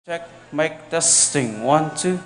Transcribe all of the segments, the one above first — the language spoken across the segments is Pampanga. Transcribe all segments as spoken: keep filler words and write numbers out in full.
Check, mic testing, one, two.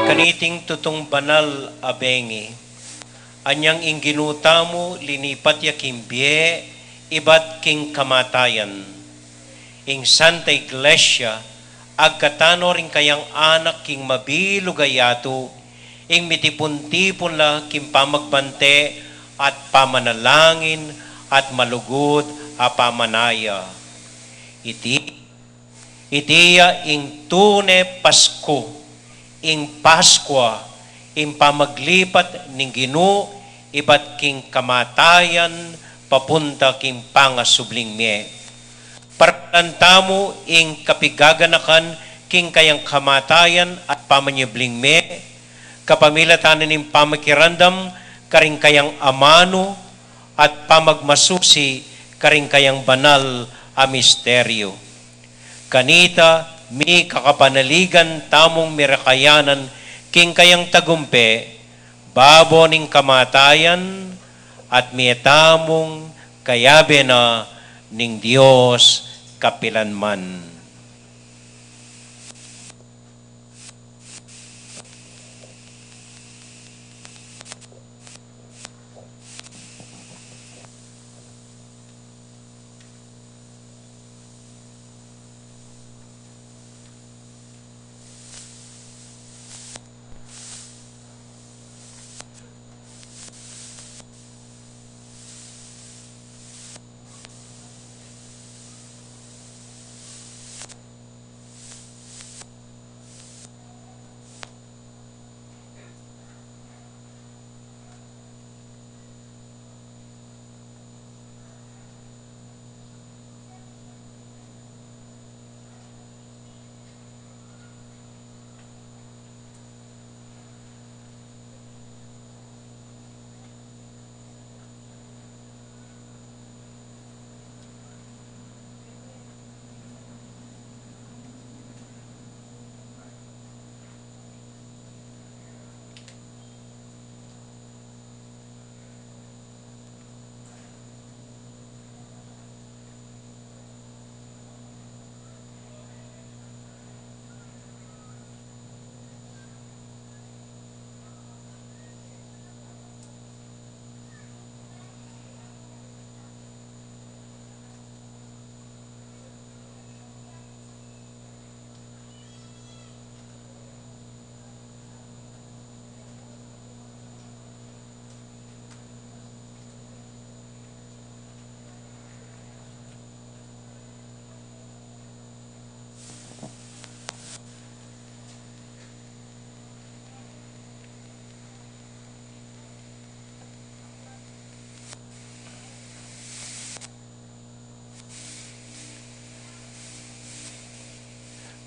Kaniting tutung banal a bengi, anyang ing Ginu tamu linipat ya king bie ibat king kamatayan. Ing Santa Iglesia, agkatan no ring kayang anak king mabilug a yatu, ing mitipun-tipun la king pamagbante at pamanalangin at malugud a pamanaya. Iti, iti ya ing tune Pasku, ing Paskua, ing pamaglipat ning Ginu ibat king kamatayan papunta king pangasubling mie. Parkalan tamu ing kapigaganakan king kayang kamatayan at pamanyubling mie, kapamilatan ning pamakiramdam karing kayang amanu at pamagmasusi karing kayang banal a misteryu. Kanita, mikakapanaligan tamung mirakayanan king kayang tagumpe, babo ning kamatayan, at mie tamung kayabe na ning Dios kapilanman.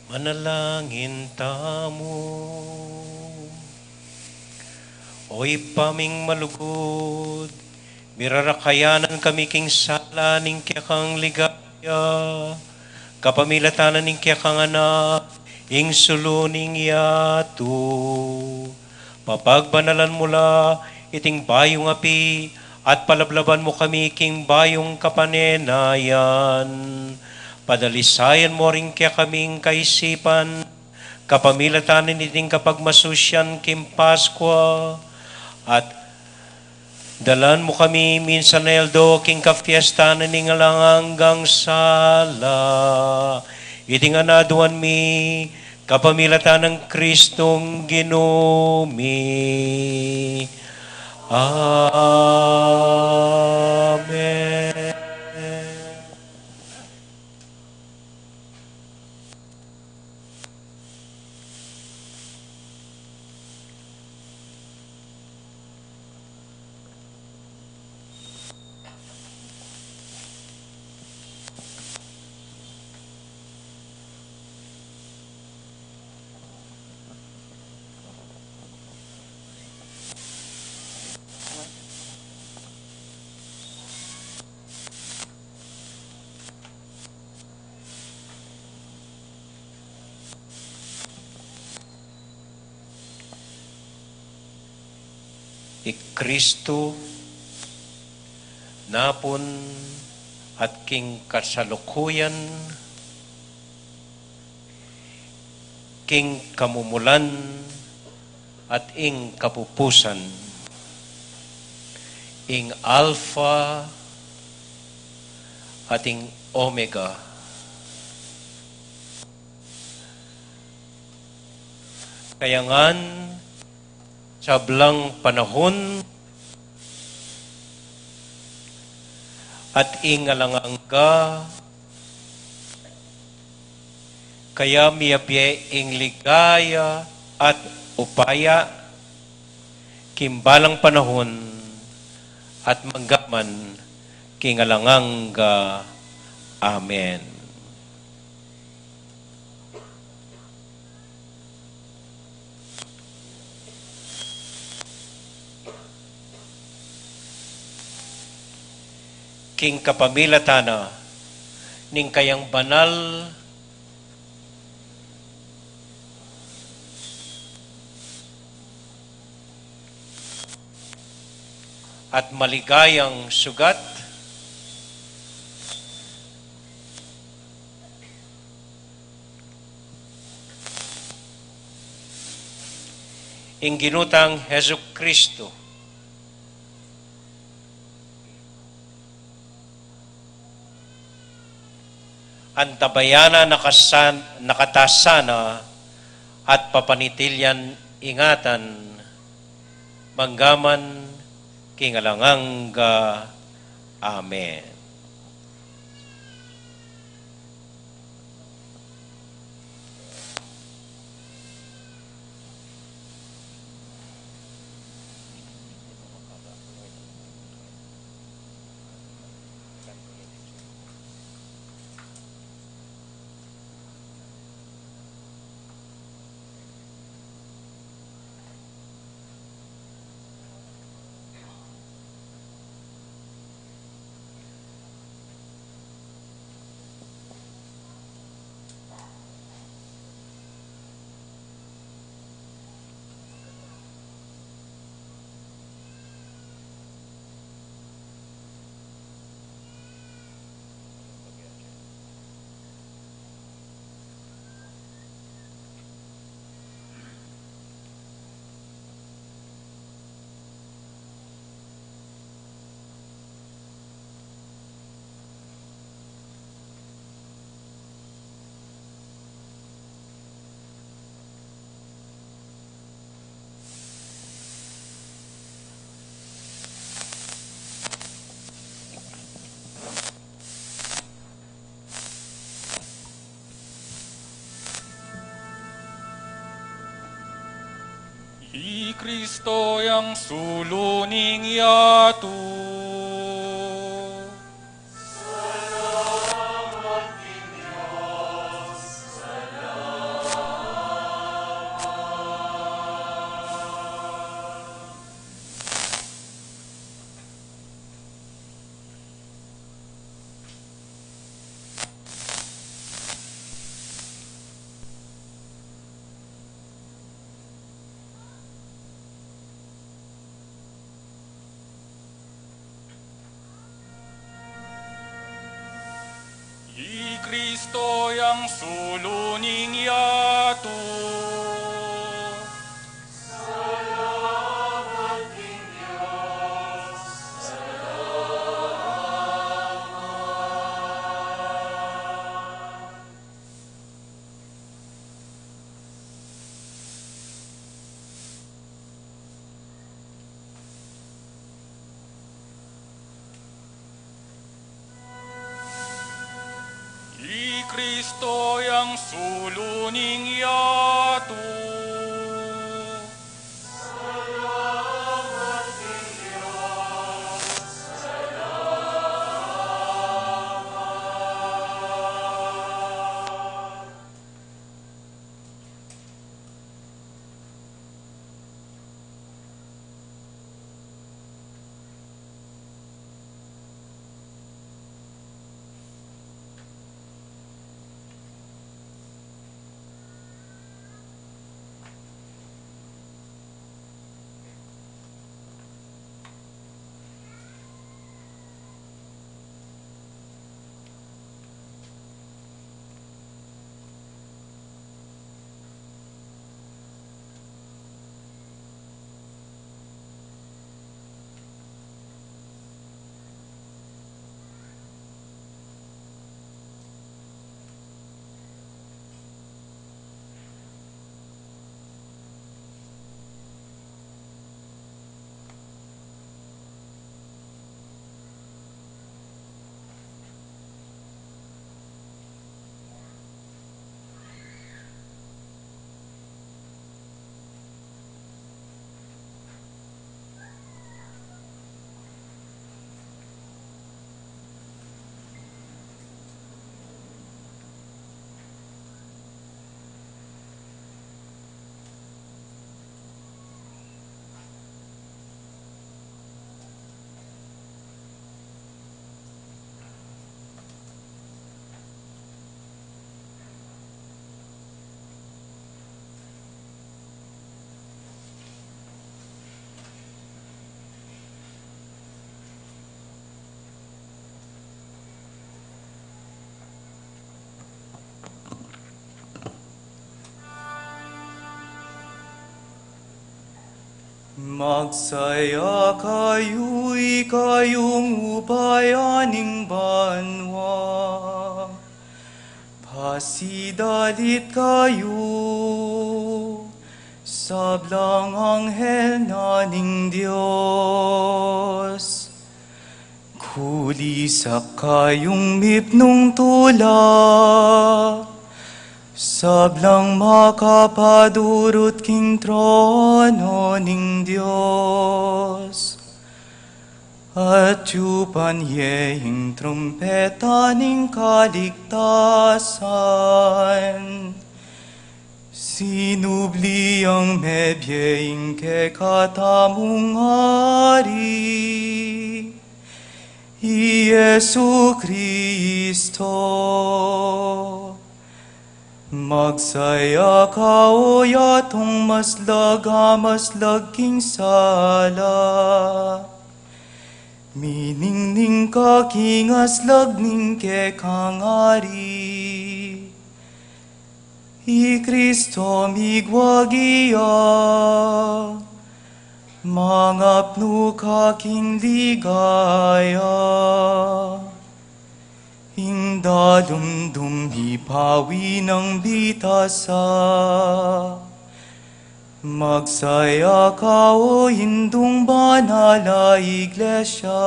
Manalangin tamu. O Ibpa ming malugud, mirarakayanan kami king sala ning kekang ligaya, kapamilatan ning kekang Anak, ing sulu ning yatu. Papagbanalan mu la iting bayung api, at palablaban mu kami king bayung kapanenayan. Padalisayan mu ring kekaming kaisipan, kapamilatan niting kapagmasusian king Paskua, at dalan mu kami minsan a aldo king kapiestan ning alang anggang sala. Iti ngan aduan mi kapamilatan nang Kristong Ginu mi. Amen. I Kristu napun at king kasalukuyan, king kamumulan, at ing kapupusan, ing Alpha at ing Omega. Kaya ngan, sablang panahun at ing alang angga, kaya miyabie ing ligaya at upaya king balang panahun at manggaman king alang angga. Amen. King kapamilatan na ning kayang banal at maligayang sugat, ing Ginu tang Jesucristo, antabayanan na kasan-, na katasan na at papanitilyan ingatan, manggaman king alang angga. Amen. I Kristo yang sulu ning yatu. I Kristo yang sulu ning yatu. I Kristo yang sulu ning yatu. Magsaya kayu, ikayung upaya ning banua. Pasidalit kayu, sablang anghel na ning Dios. Kulisak kayung mipnung tula, sablang makapadurut king trono ning Dios. Atyupan ye ing trumpeta ning kaligtasan. Sinubli yang mebie ing kekatamung Ari, i Jesu Kristo. Magsaya ka, o yatung maslag a maslag king sala. Miningning ka king aslag ning kekang Ari. I Kristo migwagi ya, mangapnu ka king ligaya. Ing dalumdum mipawi nang bitasa. Magsaya ka, o indung banal a iglesia.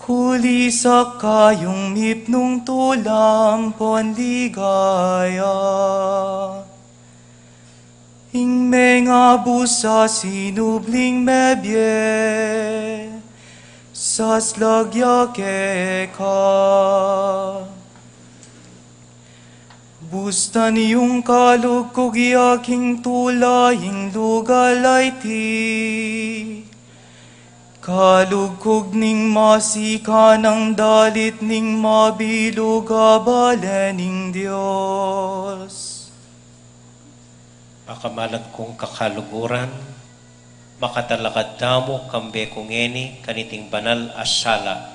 Kulisak kayung mipnung tula ampon ligaya. Ing mengabus a sinubling mebie, saslag ya keka. Bustan yung kalugkug ya king tula ing lugal a iti. Kalugkug ning masikan a dalit ning mabilug a bale ning Dios. Pakamalan kung kakaluguran, makatalakad tamu kambe ku ngeni kaniting banal a sala.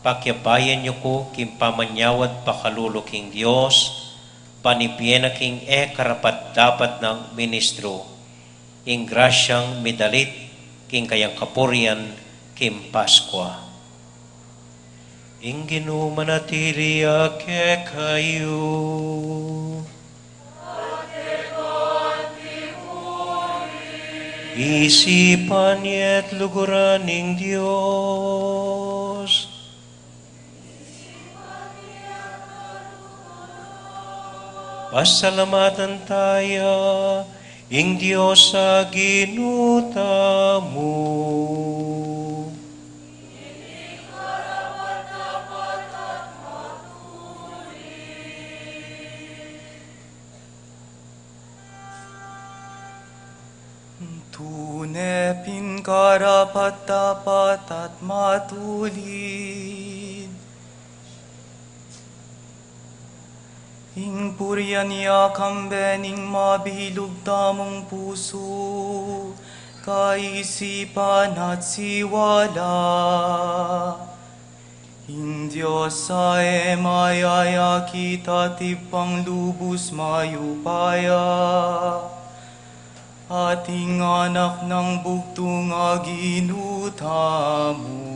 Pakiabayan yu ku king pamanyawad pakalulu king Dios, ban ibie na king e karapat-dapat nang ministru ing grasyang midalit king kayang kapurian king Paskua. Ing Ginu manatili ya kekayu. Isipan ye at luguran ing Dios. Pasalamatan taya ing Dios a Ginu tamu. Tune pin karapat-dapat at matulid. Ing purian ya kambe ning mabilug tamung pusu, kaisipan at siwala. Ing Dios a e mayayakit at Ibpang lubus mayupaya, at ing Anak nang bugtung a Ginu tamu.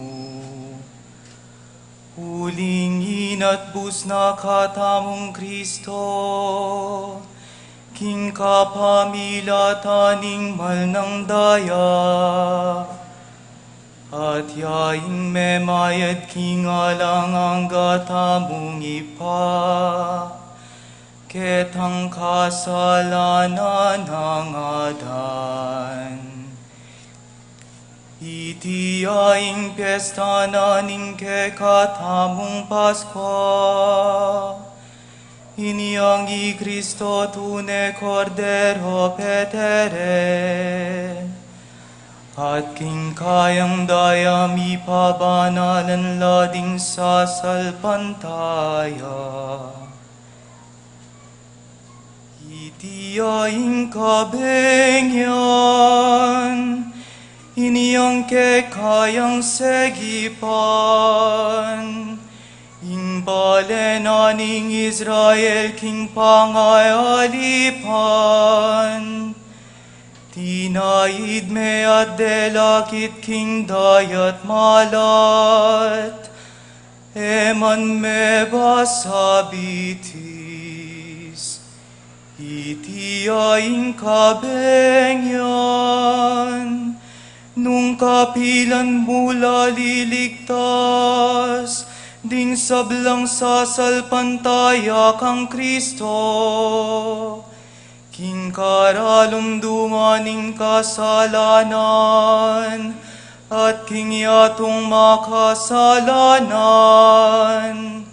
Uling inatbus na katamung Kristo, king kapamilatan ning mal nang daya, at ya ing memayad king alang angga tamung Ibpa, ketang kasalanan nang adan. Iti ya ing piesta na ning kekatamung Paskua. Ini yang i Kristo tune Kordero petere, at king kayang daya mipabanalan la ding sasalpantaya. Iti ya ing kabeng yan, ini yang kekayang segipan, ing bale na ning Israel king pangayalipan. Tinaid me at delakit king dayat malat, e man me basabitis. Iti ya ing kabengyan, nung kapilan mu la liligtas ding sablang sasalpantaya kang Kristo, king karalumduman ning kasalanan, at king yatung makasalanan,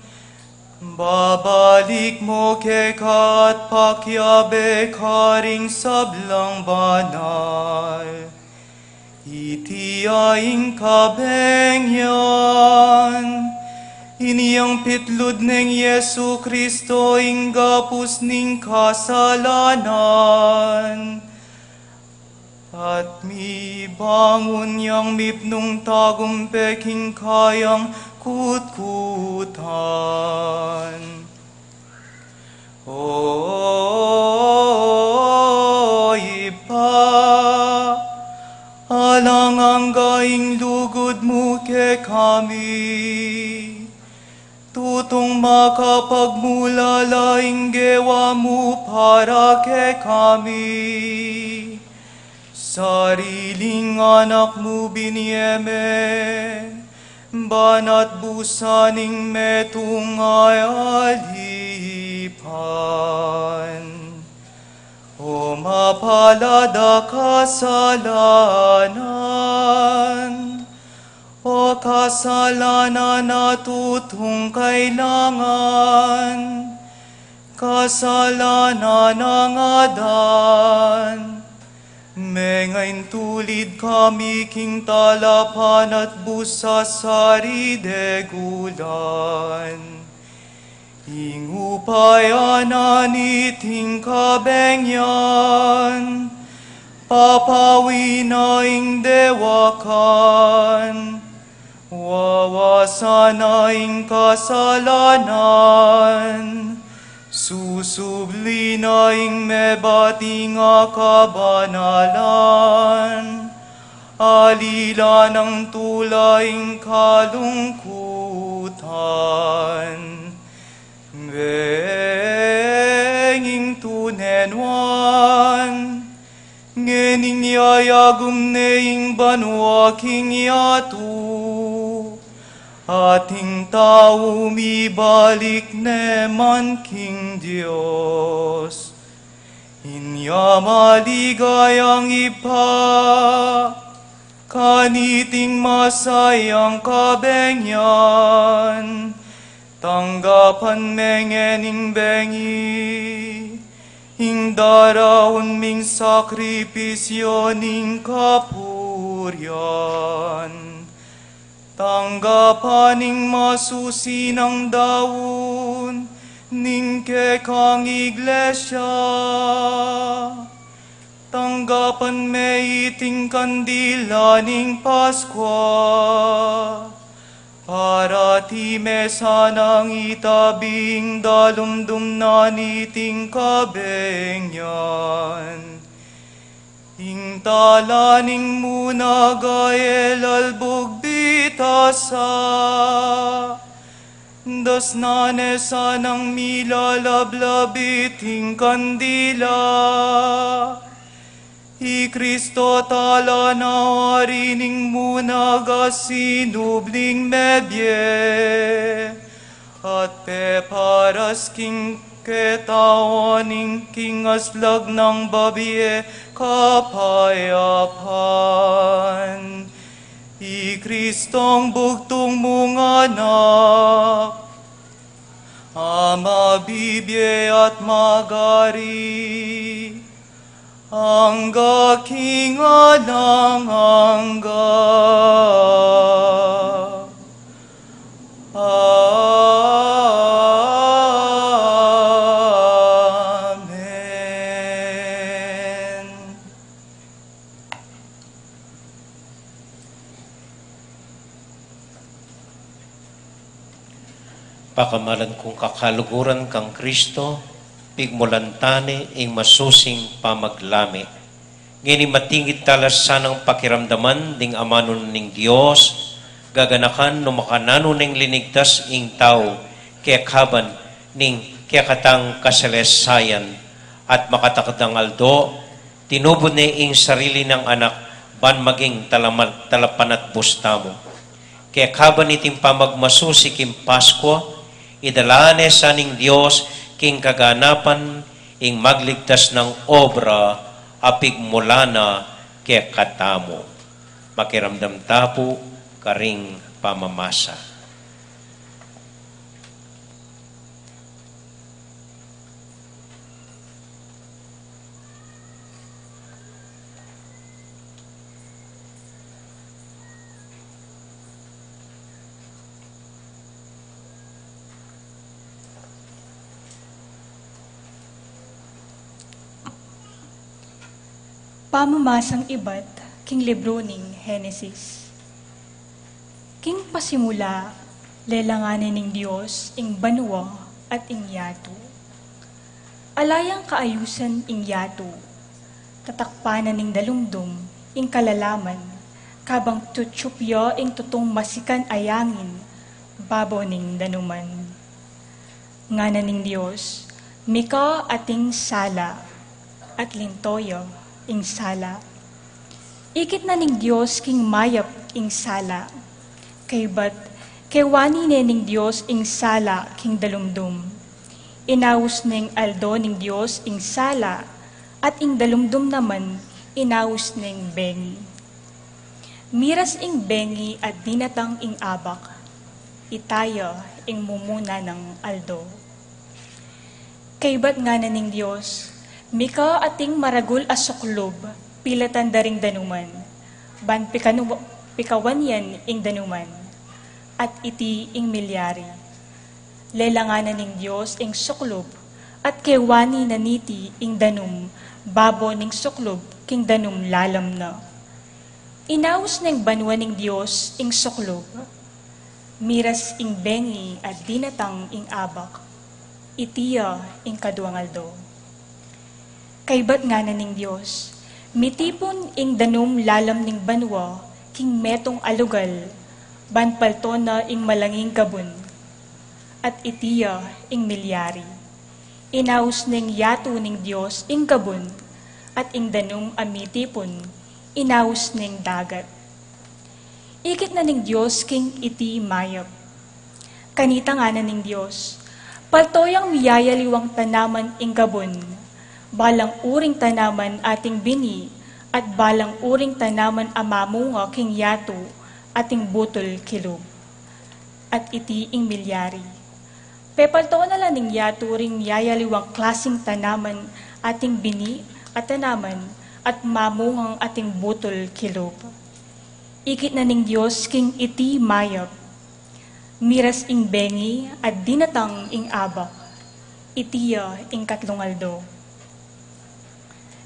babalik mu keka at pakiabe karing sablang banal. Iti ya ing kabengyan, inyang pitlud neng Jesu Kristo ing gapus ning kasalanan, at mibangun yang mipnung tagumpe king kayang kutkutan. O Ibpa, alang angga ing lugud mu kekami, tutung makapagmulala ing gewa mu para kekami. Sariling anak mu binie me, banat busa ning metung a alipan. O mapalad a kasalanan, o kasalanan a tutung kailangan, kasalanan nang Adan, mengaintulid kami king talapan at busa sari degulan. Ing upaya na niting kabengyan, papawi na ing dewakan, wawasan na ing kasalanan, susubli na ing mebating a kabanalan, alila nang tula ing kalungkutan. Benging tune nuan, ngening yayagum ne ing banua king yatu, at ing tau mibalik ne man king Dios. Inya maligayang Ibpa, kaniting masayang kabengyan, tanggapan me ngening bengi ing daraun ming sakripisyu ning kapurian. Tanggapan ing masusi nang daun ning kekang iglesia. Tanggapan me iting kandila ning Paskua, para ti me sanang itabi ing dalumdum na niting kabengyan. Ing tala ning munag a e lalbug bitasa, dasnan ne sanang milalablab iting kandila. I Kristo tala na wari ning munag a sinubling mebie, at peparas king ketawan ning king aslag nang babie kapayapan. I Kristong bugtung mung anak, a mabibie at magari angga king alang angga. Amen. Pakamalan kung kakaluguran kang Kristo, pigmulan tani ing masusing pamaglami. Ngeni matingid tala sanang pakiramdaman ding amanu ning Dios, gaganakan no makananu neng linigtas ing tau kekaban ning kekatang kasalesayan at makatakdang aldo, tinubud ne ing sarili nang anak ban maging talama-, talapanatbus tamu. Kekaban iting pamagmasusi king Paskua, idala ne sa ning Dios king kaganapan ing magligtas nang obra a pigmula na kekatamu. Makiramdam ta pu karing pamamasa. Pamamasang ibat king libru ning Henesis. King pasimula, lelangan ne ning Dios ing banua at ing yatu. Ala yang kaayusan ing yatu, tatakpan na ning dalumdum ing kalalaman, kabang tutyup ya ing tutung masikan a yangin babo ning danuman. Ngana ning Dios, "Mika ating sala," at linto ya ing sala. Ikit na ning Dios king mayap ing sala. Kaybat, kewani ne ning Dios ing sala king dalumdum. Inaus neng aldo ning Dios ing sala, at ing dalumdum naman inaus neng bengi. Miras ing bengi at dinatang ing abak, ita ya ing mumuna nang aldo. Kaybat ngana ning Dios, "Mika ating maragul a suklub, pilatan da ring danuman, ban pikanu-, pikawan yan ing danuman." At iti ing milyari. Lelangan na ning Dios ing suklub, at kewani na niti ing danum babo ning suklub king danum lalam na. Inaus neng banua ning Dios ing suklub. Miras ing bengi at dinatang ing abak. Iti ya ing kaduang aldo. Kaybat ngana ning Dios, "Mitipun ing danum lalam ning banua king metung a lugal, ban palto na ing malanging gabun." At iti ya ing milyari. Inaus neng yatu ning Dios ing gabun, at ing danum a mitipun, inaus neng dagat. Ikit na ning Dios king iti mayap. Kanita ngana ning Dios, "Palto yang miyayaliwang tanaman ing gabun, balang uring tanaman ating bini, at balang uring tanaman a mamunga king yatu ating butul kilub." At iti ing milyari. Pepalto na la ning yatu ring miyayaliwang klasing tanaman ating bini a tanaman at mamungang ating butul kilub. Ikit na ning Dios king iti mayap. Miras ing bengi at dinatang ing abak. Iti ya ing katlung aldo.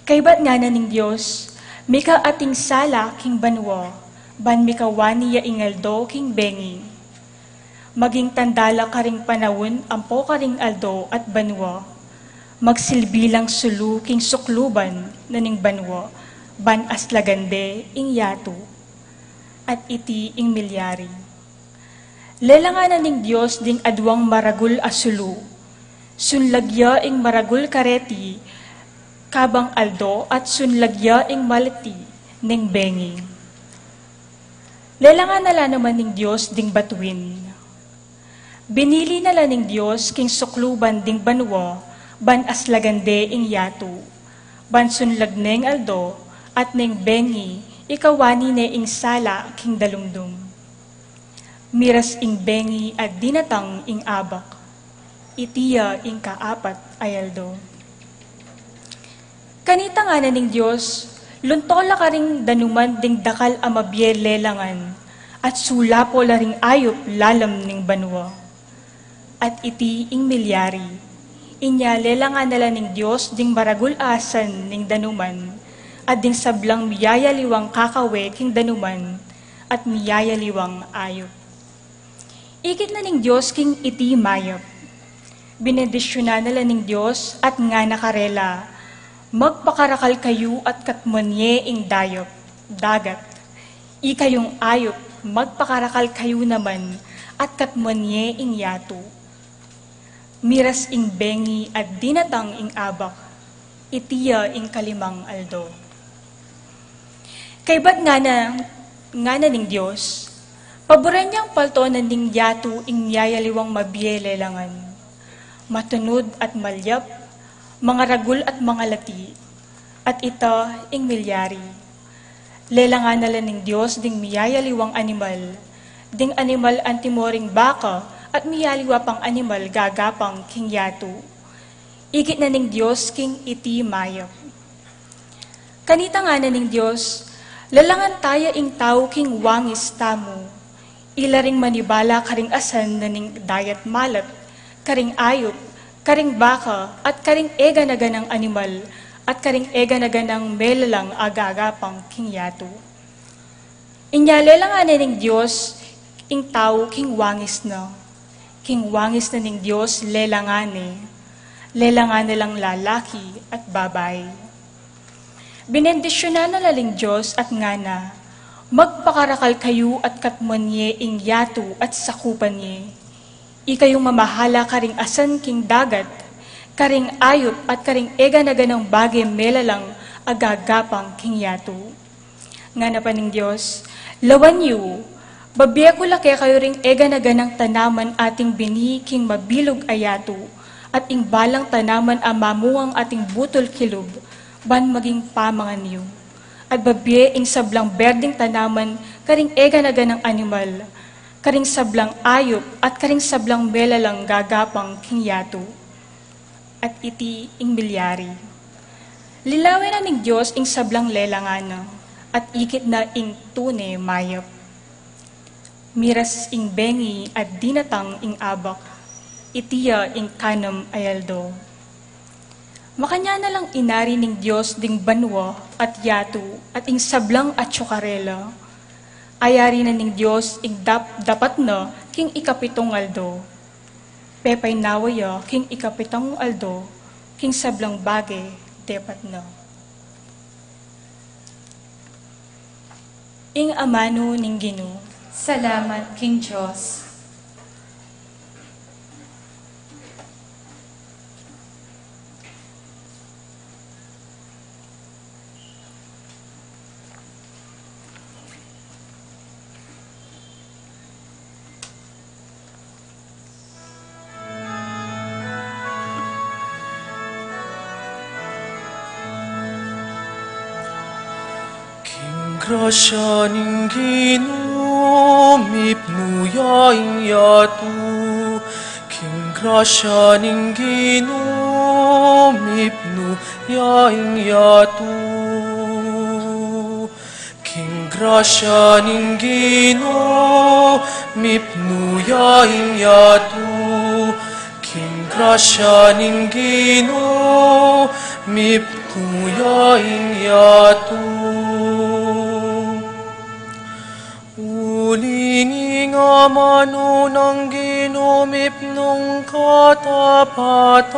Kaybat ngana ning Dios, "Mika ating sala king banua, ban mikawani ya ing aldo king bengi. Maging tanda la karing panaun ampo karing aldo at banua. Magsilbi lang sulu king sukluban na ning banua, ban aslagan de ing yatu." At iti ing milyari. Lelangan na ning Dios ding aduang maragul a sulu. Sunlag ya ing maragul kareti kabang aldo at sunlag ya ing maleti ning bengi. Lelangan na la naman ning Dios ding batuin. Binili na la ning Dios king sukluban ding banua ban aslagan de ing yatu, ban sunlag neng aldo at neng bengi ikawani ne ing sala king dalumdum. Miras ing bengi at dinatang ing abak. Iti ya ing kaapat a aldo. Kanita ngana ning Dios, "Lunto la karing danuman ding dakal a mabie lelangan, at sulapo la ring ayup lalam ning banua." At iti ing milyari. Inya lelangan na la ning Dios ding maragul a asan ning danuman, at ding sablang miyayaliwang kakawe king danuman, at miyayaliwang ayup. Ikit na ning Dios king iti mayap. Binendisyunan na la ning Dios at ngana karela, Magpakarakal kayu at katmuan ye ing dayap, dagat. Ikayung ayup, magpakarakal kayu naman at katmuan ye ing yatu. Miras ing bengi at dinatang ing abak, iti ya ing kalimang aldo. Kaybat ngana, ngana ning Dios, paburen yang paltonan ning yatu ing miyayaliwang mabie lelangan, matunud at malyap, mangaragul at mangalati, at ita ing milyari. Lelangan na la ning Dios ding miyayaliwang animal, ding animal antimo ring baka, at miyaliwa pang animal gagapang king yatu. Ikit na ning Dios king iti mayap. Kanita ngana ning Dios, lelangan ta ya ing tau king wangis tamu. Ila ring manibala karing asan na ning dayat malat, karing ayup, karing baka, at karing eganaganang animal, at karing eganaganang melalang a gagapang king yatu. Inya lelangan ne ning Dios ing tau king wangis na. King wangis na ning Dios lelangan ne. Lelangan ne lang lalaki at babai. Binendisyunan na la ning Dios at ngana, magpakarakal kayu at katmuan ye ing yatu at sakupan ye. Ikayung mamahala karing asan king dagat, karing ayup at karing eganaganang bage melalang a gagapang king yatu. Ngana pa ning Dios, lawan yu, babie ku la kekayu ring eganaganang tanaman ating bini king mabilug a yatu, at ing balang tanaman a mamungang ating butul kilub, ban maging pamangan yu. At babie ing sablang berding tanaman karing eganaganang animal, karing sablang ayup at karing sablang melalang gagapang king yatu. At iti ing milyari. Lilawen na ning Dios ing sablang lelangan na, at ikit na ing tune mayap. Miras ing bengi at dinatang ing abak, iti ya ing kanam a aldo. Makanyan na lang inari ning Dios ding banua at yatu at ing sablang atsu karela. Ayari na ning Dios ing dap-, dapat na king ikapitung aldo. Pepaynawa ya king ikapitang aldo, king sablang bage depat na. Ing amanu ning Ginu. Salamat king Dios. King grasya ning Ginu, mipnu ya ing yatu. King grasya ning Ginu, mipnu ya ing yatu. King grasya ning Ginu, mipnu ya ing yatu. King grasya ning Ginu, mipnu ya ing yatu. Uling ing amanu nang Ginu mipnung katapatan,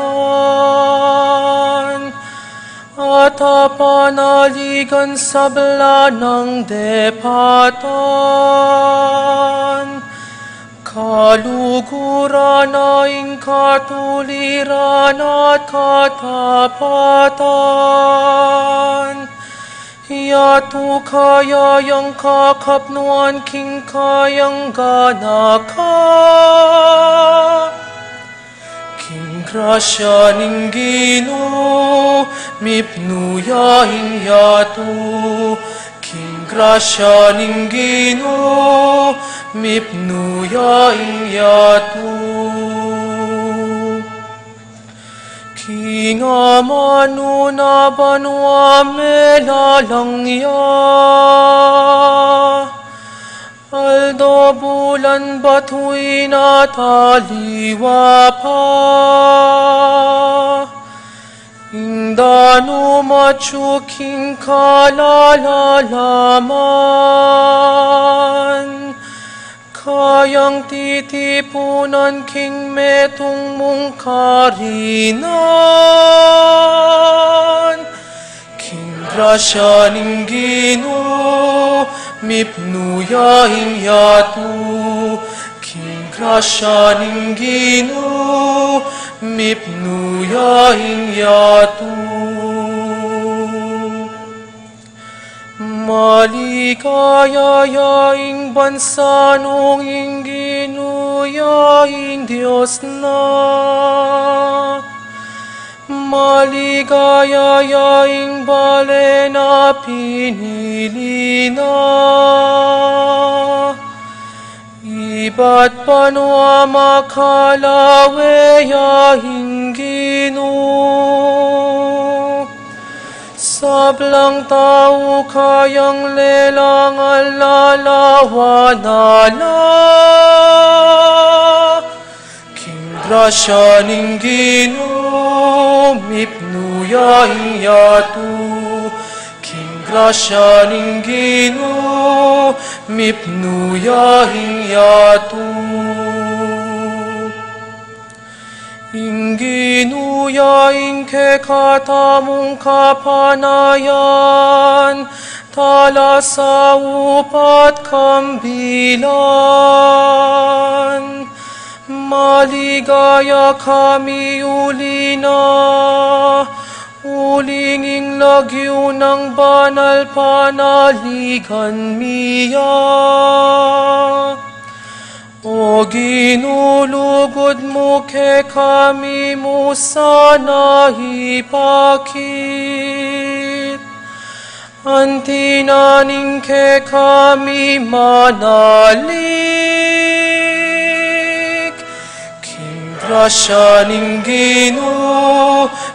at a panaligan sabla nang depatan. Kaluguran na ing katuliran at katapatan. Yatu kaya yang kakapnuan king kayang ganakan. King grasya ning Ginu, mipnu ya ing yatu. King grasya ning Ginu, mipnu ya ing yatu. King amanu na banua melalang ya. Aldo, bulan, batu, inat, aliwa pa. Ing danum atyu king kalalalaman. Kayang titipunan king metung mung karinan. Grasya ning Ginu, mipnu ya ing yatu. King grasya ning Ginu, mipnu ya ing yatu. Maligaya ya ing bansa nung ing Ginu ya ing Dios na. Maligaya ya ing balen a pinili na. Ibat banua makalawe ya ing Ginu. Sablang tau kayang lelangan lalawanan na la. King grasya ning Ginu, mipnu ya ing yatu. King grasya ning Ginu, mipnu ya ing yatu. Ing Ginu ya ing kekatamung kapanayan, talasaup at kambilan. Maligaya kami uli na, uling ing lagyu nang banal panaligan mi ya. O Ginu, lugud mu kekami mu sana ipakit. Anti na ning kekami manalik. King grasya ning Ginu,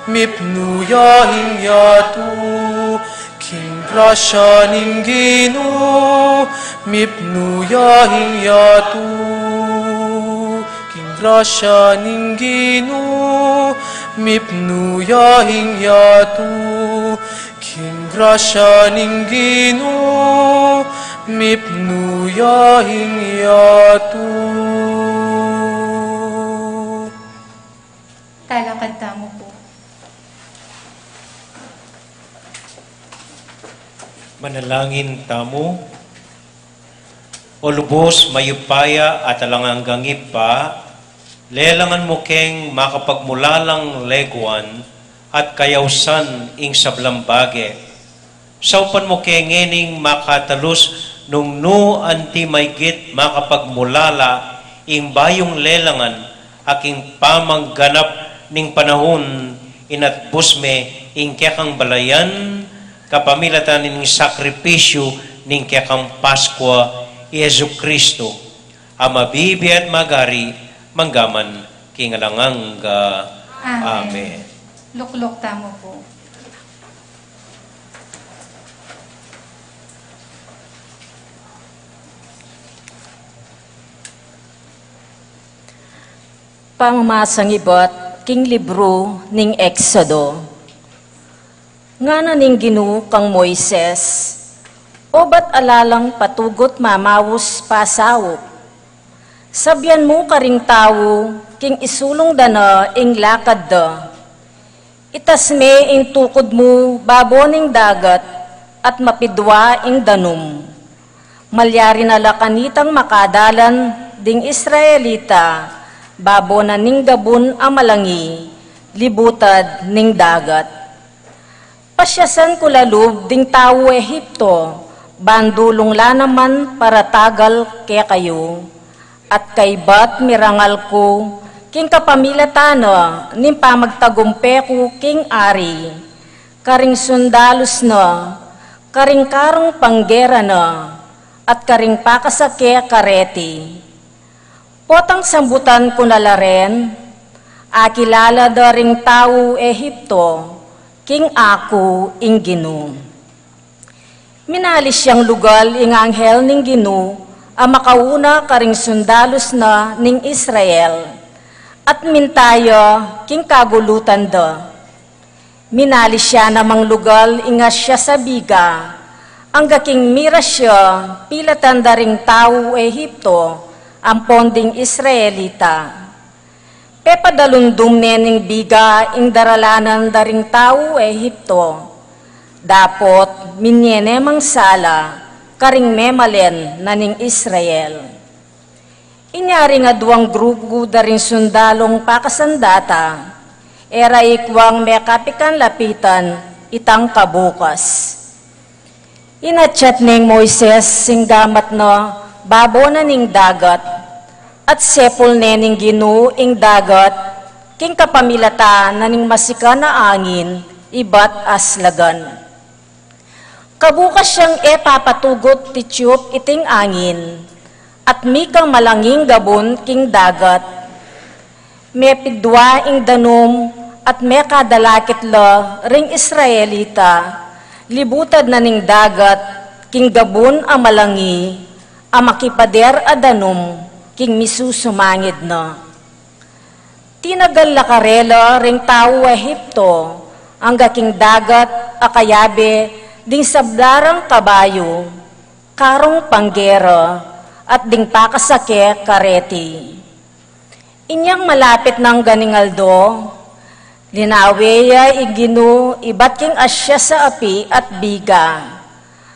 mipnu ya ing yatu. King grasya ning Ginu, mipnu ya ing yatu. King grasya ning Ginu, mipnu ya ing yatu. King grasya ning Ginu, mipnu ya ing yatu. Talakad tamu pu. Manalangin tamu. O lubus mayupaya at alang anggang Ibpa, lelangan mu keng makapagmulalang leguan at kayausan ing sablang bage. Saupan mu ke ngening makatalus nung nu anti maygit makapagmulala ing bayung lelangan a king pamangganap ning panahun inatbus me ing kekang balayan kapamilatan ning sakripisyu ning kekang Paskwa, i Jesucristo, a mabibie at magari manggaman king alang angga. Amen. Amen. Lukluk tamu pu. Pamamasang ibat king libru ning Exodo. Ngana ning Ginu kang Moises, "O bat ala lang patugut mamaus pasaup? Sabian mu karing tau king isulung da na ing lakad da. Itas me ing tukud mu babo ning dagat at mapidua ing danum. Malyari na la kanitang makadalan ding Israelita babo na ning gabun a malangi, libutad ning dagat. Pasyasan ku la lub ding tau Egipto ban dulung la naman para tagal kekayu. At kaybat mirangal ku king kapamilatan na ning pamagtagumpe ku king ari, karing sundalus na, karing karung panggera na, at karing pakasake kareti. Potang sambutan ku na la ren, akilala da ring tau Egipto king aku ing Ginu." Minalis yang lugal ing anghel ning Ginu a makauna karing sundalus na ning Israel, at minta ya king kagulutan da. Minalis ya namang lugal ing asya sabiga, angga king miras ya pilatan da ring tau Egipto ampon ding Israelita. Pepadalundum ne ning biga ing daralanan da ring tau Egipto. Dapot minye ne mang sala karing memalen na ning Israel. Inya ring aduang grupu da ring sundalung pakasandata, e ra ikuang mekapikan lapitan itang kabukas. Inatyat neng Moises ing gamat na babo na ning dagat, at sepul ne ning Ginu ing dagat king kapamilatan na ning masikan a angin ibat aslagan. Kabukas yang e papatugut titiup iting angin, at mika malanging gabun king dagat. Mepidua ing danum at mekadalakit la ring Israelita, libutad na ning dagat king gabun a malangi a makipader a danum king misusumangid na. Tinagal la karela ring tau Ehipto angga king dagat a kayabe ding sabla rang kabayu, karung panggera, at ding pakasake kareti. Inyang malapit nang ganing aldo, linawe ya ing Ginu ibat king asya sa api at biga,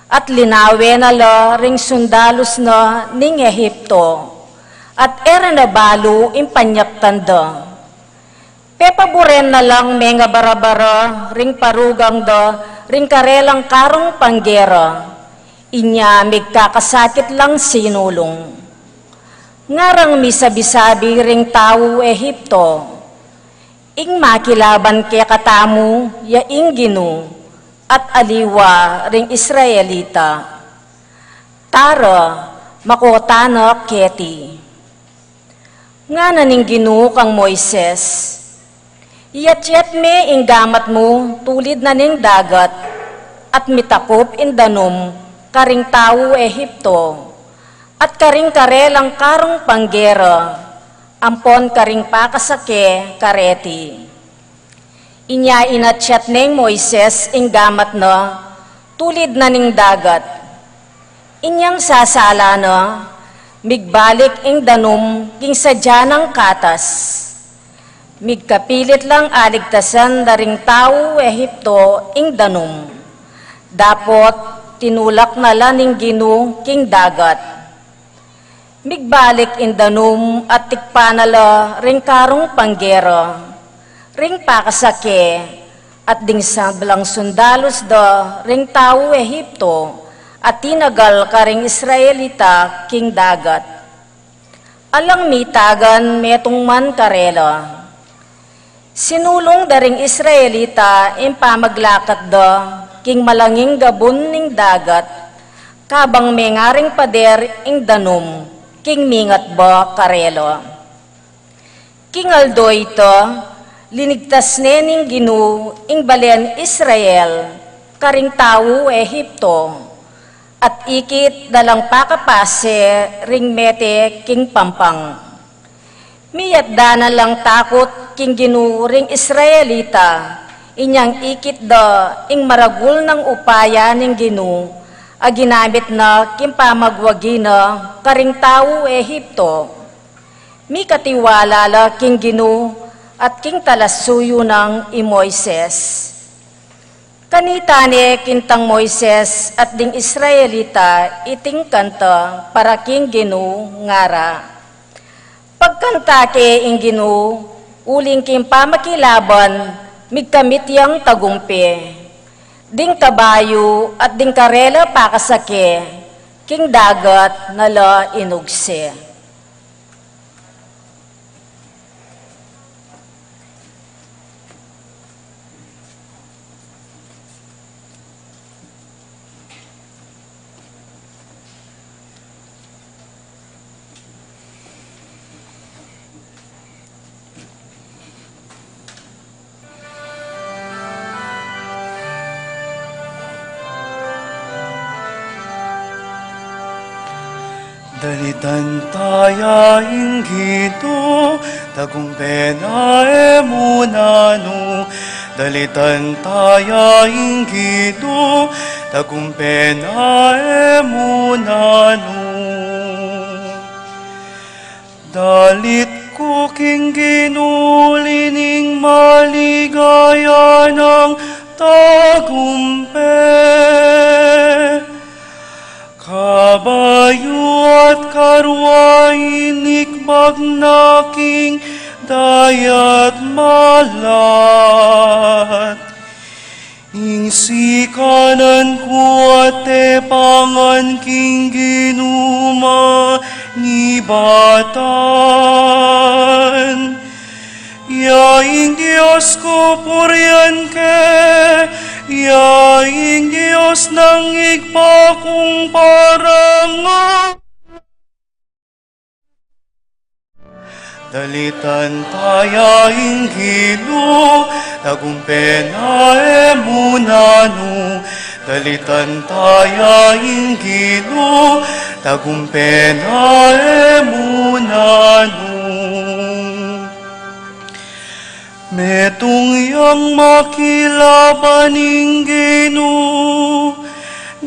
at linawe na la ring sundalus na ning Ehipto, at e ra na balu ing panyaptan da. Pepaburen na lang mengabarabara ring parugang da ring karelang karung panggera, inya migkakasakit lang sinulung. Ngarang misabi-sabi ring tau Ehipto, "Ing makilaban kekatamu ya ing Ginu, at aliwa ring Israelita. Tara, mako tana keti." Ngana ning Ginu kang Moises, "Iyatyat me ing gamat mu tulid na ning dagat, at mitakup ing danum karing tau Ehipto, at karing karelang karung panggera, ampon karing pakasake kareti." Inya inatyat neng Moises ing gamat na tulid na ning dagat. Inyang sasala na, migbalik ing danum king sadya nang katas. Migkapilit lang aligtasan da ring tau Ehipto ing danum. Dapot tinulak na la ning Ginu king dagat. Migbalik ing danum at tikpan na la ring karung panggera, ring pakasake, at ding sablang sundalus da ring tau Ehipto, at tinagal karing Israelita king dagat. Alang mitagan metung man karela. Sinulung da ring Israelita ing pamaglakat da king malanging gabun ning dagat, kabang mengaring pader ing danum king mingat ba karela. King aldo ita, linigtas ne ning Ginu ing balen Israel karing tau Ehipto, at ikit da lang pakapase ring mete king pampang. Miyatda na lang takut king Ginu ring Israelita, inyang ikit da ing maragul nang upaya ning Ginu a ginamit na king pamagwagi na karing tau Ehipto. Mikatiwala la king Ginu at king talasuyu nang i Moises. Kanita ne kintang Moises at ding Israelita iting kanta para king Ginu, ngara: Pagkanta ke ing Ginu, uling king pamakilaban migkamit yang tagumpe. Ding kabayu at ding karela pakasake, king dagat na la inugse. Dalitan taya ing Ginu, tagumpe na e mu nanu. Dalitan taya ing Ginu, tagumpe na e mu nanu. Dalit ku king Ginu, uli ning maligaya nang tagumpe. Kabayu at karua inikbag na king dayat malat. Ing sikanan ku at tepangan king Ginu manibatan. Ya ing Dios ku, purian ke, ya ing Dios nang Ibpa kung parangalan. Dalitan ta ya ing Ginu, tagumpe na e mu nanu. Dalitan ta ya ing Ginu, tagumpe na e mu nanu. Metung yang makilaban ing Ginu,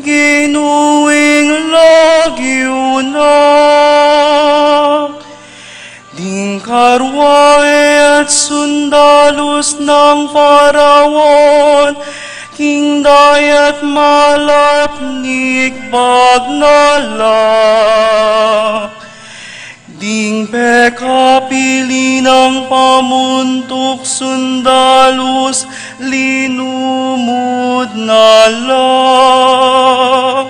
Ginu ing lagyu na. Ding karua e at sundalus nang Faraon, king dayat malat nikbag na la. Ding pekapili nang pamuntuk sundalus linumud na la.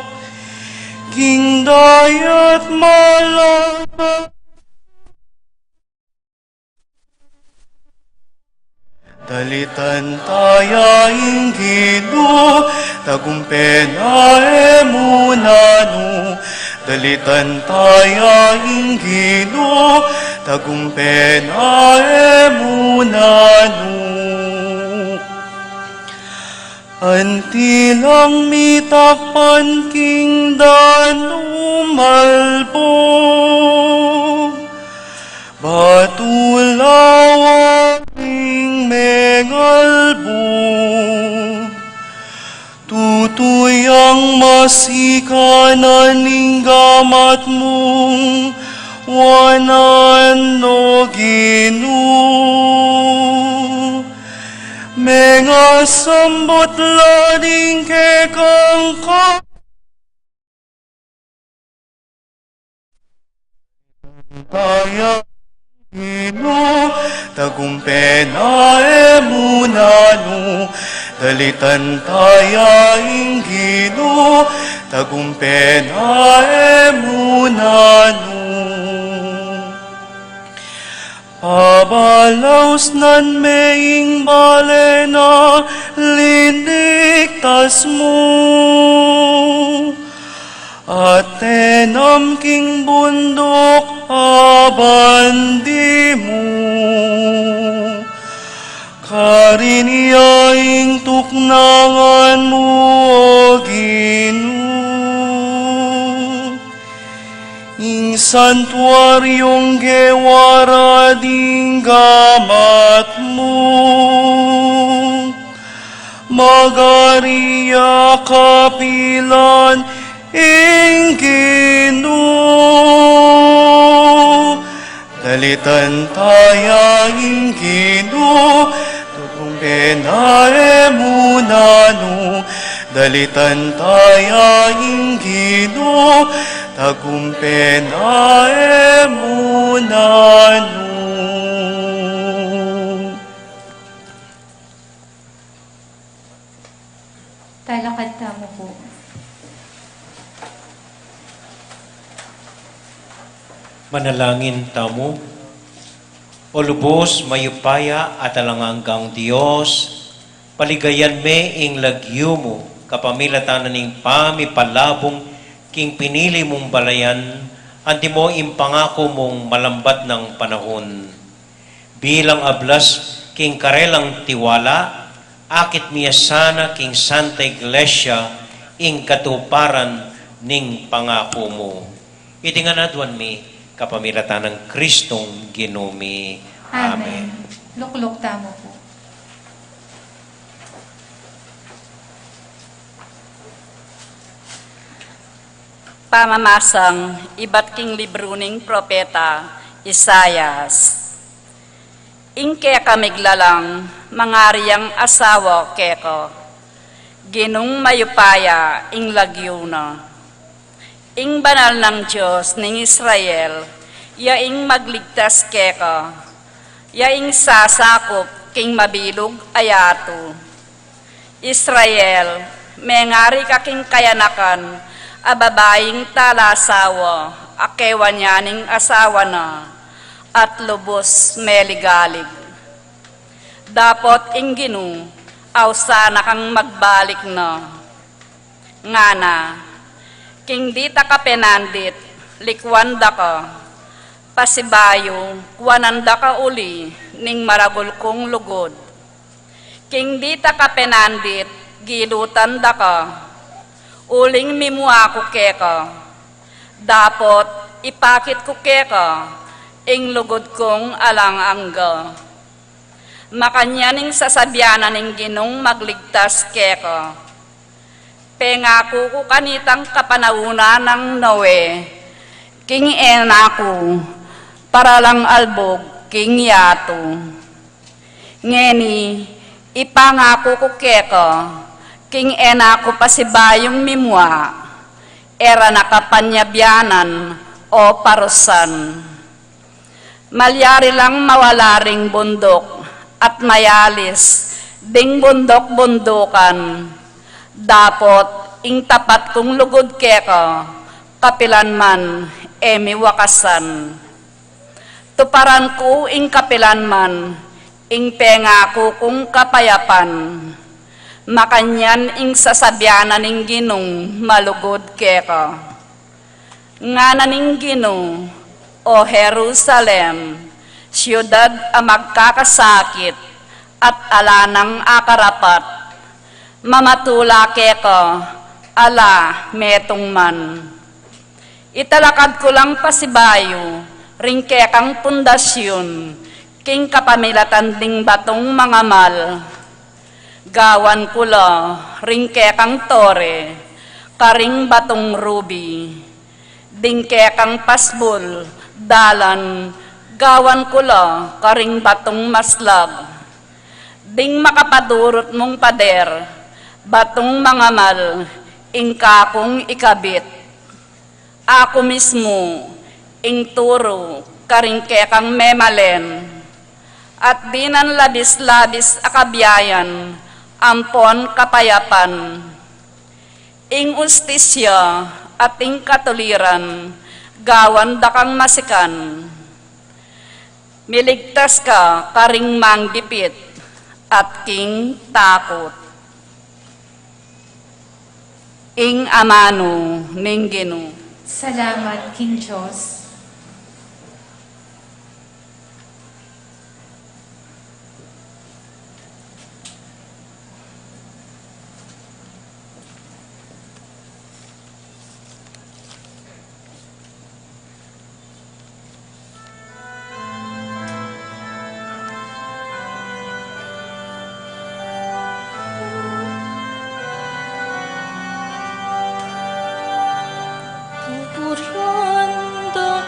King dayat malat. Dalitan ta ya ing Ginu, tagumpe na e mu nanu. Dalitan ta ya ing Ginu, tagumpe na e mu nanu. Anti lang mitakpan king danu malbug, batulawa ing mengalbug. Tutu yang masikanan ing gamat mung wanan, O Ginu. Mengasambut la ding kekang ka- Ta ya Ginu, tagumpe na e mu nanu. Dalitan ta ya ing Ginu, tagumpe na e mu nanu. Pabalausnan me ing bale na liniktas mu, at tenam king bunduk a bandi mu. Karin ya ing tuknangan mu, O Ginu. Ing santuaryung gewa ra ding gamat mu, magari ya kapilan ing Ginu. Dalitan ta ya ing Ginu, tagumpe na e mu nanu. Dalitan ta ya ing Ginu, tagumpe na e mu nanu. Talakad tamu pu. Manalangin tamu. O lubus mayupaya at alang anggang Dios, paligayan me ing lagyu mu kapamilatan ning pamipalabung king pinili mung balayan, antimo ing pangaku mung malambat nang panahun. Bilang ablas king karelang tiwala, akit mi ya sana king Santa Iglesia ing katuparan ning pangaku mu. Iti ngan aduan mi kapamilatan nang Kristong Ginu mi. Amen. Amen. Lukluk tamu pu. Pamamasang ibat king libru ning propeta Isaias. Ing keka miglalang, mangari yang asawa keka. Ginung mayupaya ing lagyu na. Ing banal nang Dios ning Israel, ya ing magligtas keka, ya ing sasakup king mabilug a yatu. Israel, mengari ka king kayanakan a babaing talasawa a kewan ya ning asawa na, at lubus meligalig. Dapot ing Ginu, ausan na kang magbalik na. Ngana, king dita ka penandit, likuan da ka. Pasibayu, kuanan da ka uli ning maragul kung lugud. King dita ka penandit, gilutan da ka. Uling mimua ku keka. Dapot, ipakit ku keka ing lugud kung alang angga. Makanyan ing sasabian na ning Ginung magligtas keka. Pengaku ku kanitang kapanaunan nang Noe, king e na ku, para lang albug king yatu. Ngeni, ipangaku ku keka, king e na ku pasibayung mimua, e ra na ka panyabianan o parusan. Malyari lang mawala ring bunduk at mayalis ding bunduk-bundukan. Dapot ing tapat kung lugud keka, kapilan man e mi wakasan. Tuparan ku ing kapilan man ing pengaku kung kapayapan. Makanyan ing sasabian na ning Ginung malugud keka. Ngana ning Ginu, O Jerusalem, siyudad a magkakasakit at ala nang akarapat, mamatula keka, ala metung man. Italakad ku lang pasibayu ring kekang pundasyun king kapamilatan ding batung mangamal. Gawan ku la ring kekang tore karing batung rubi, ding kekang pasbul dalan gawan ku la karing batung maslag, ding makapadurut mung pader, batung mangamal ing kakung ikabit. Aku mismu ing turu karing kekang memalen, at dinan labis-labis a kabiayan ampon kapayapan. Ing ustisya at ing katuliran gawan da kang masikan. Miligtas ka karing manggipit at king takut. Ing amanu ning Ginu. Salamat king Dios. Pupurian da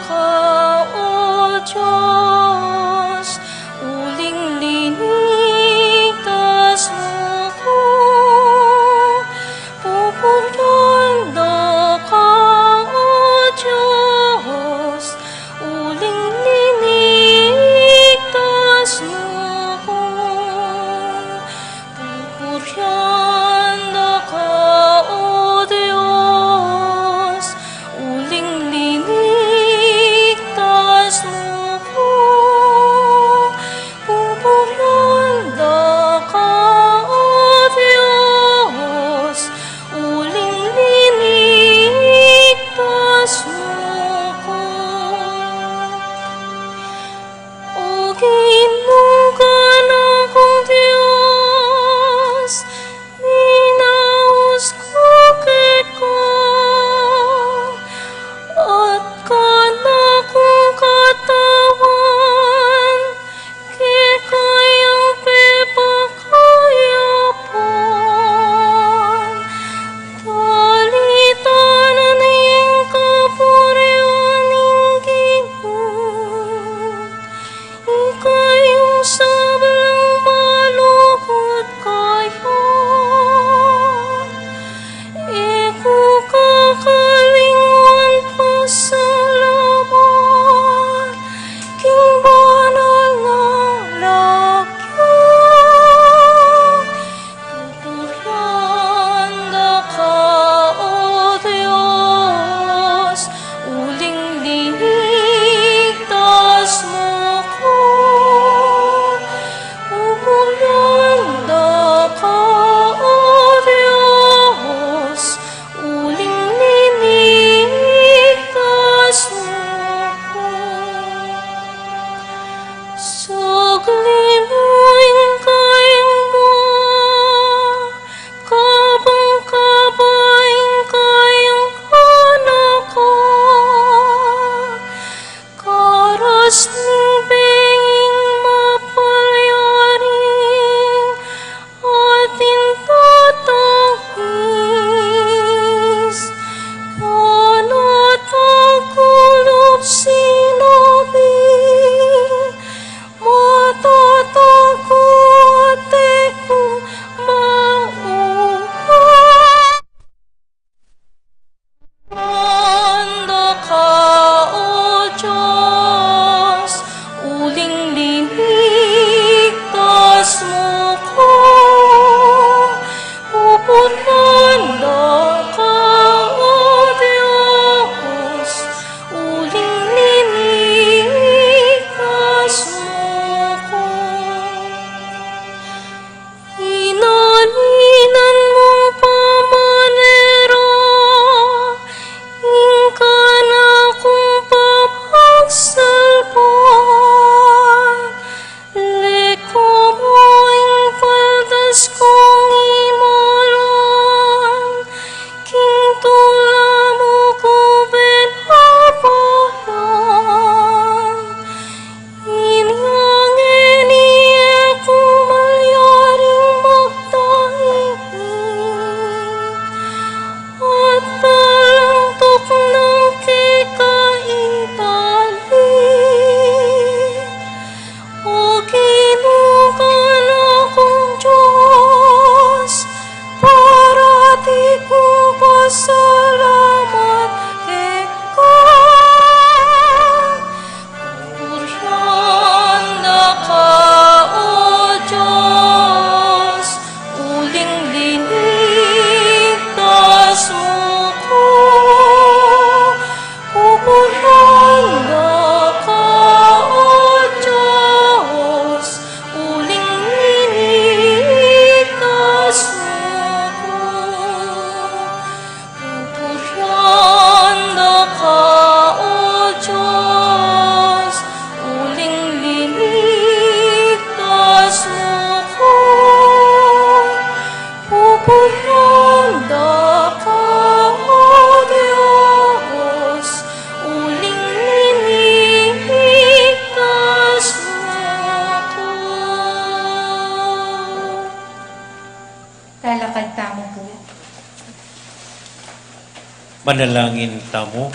Manalangin tamu.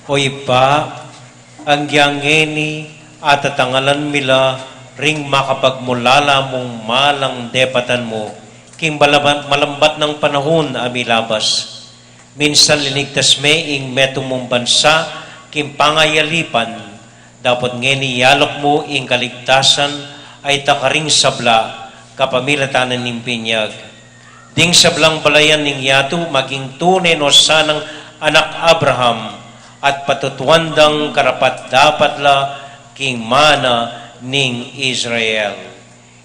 O Ibpa, anggyang ngeni atatangalan mi la ring makapagmulala mung malang depatan mu king malabat, malambat nang panahun a milabas. Minsan linigtas me ing metung mung bansa king pangayalipan, dapot ngeni yalok mu ing kaligtasan a ita karing sabla kapamilatan ning binyag. Ding sablang balayan ning yatu maging tune no sanang anak Abraham, at patutuan dang karapat-dapat la king mana ning Israel.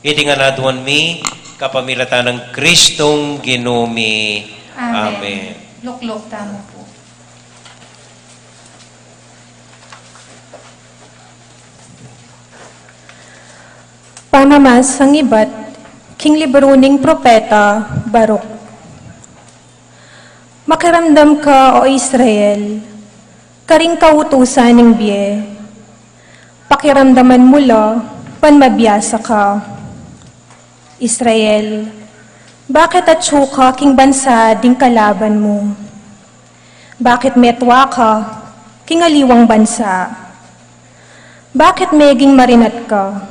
Iti ngan aduan mi kapamilatan nang Kristong Ginu mi. Amen. Amen. Lukluk tamu pu. Pamamasang ibat king libru ning propeta Baruk. Makiramdam ka, O Israel, karing kautusan ning bie. Pakiramdaman mu la ban mabiasa ka. Israel, bakit atsu ka king bansa ding kalaban mu? Bakit metua ka king aliwang bansa? Bakit meging marinat ka,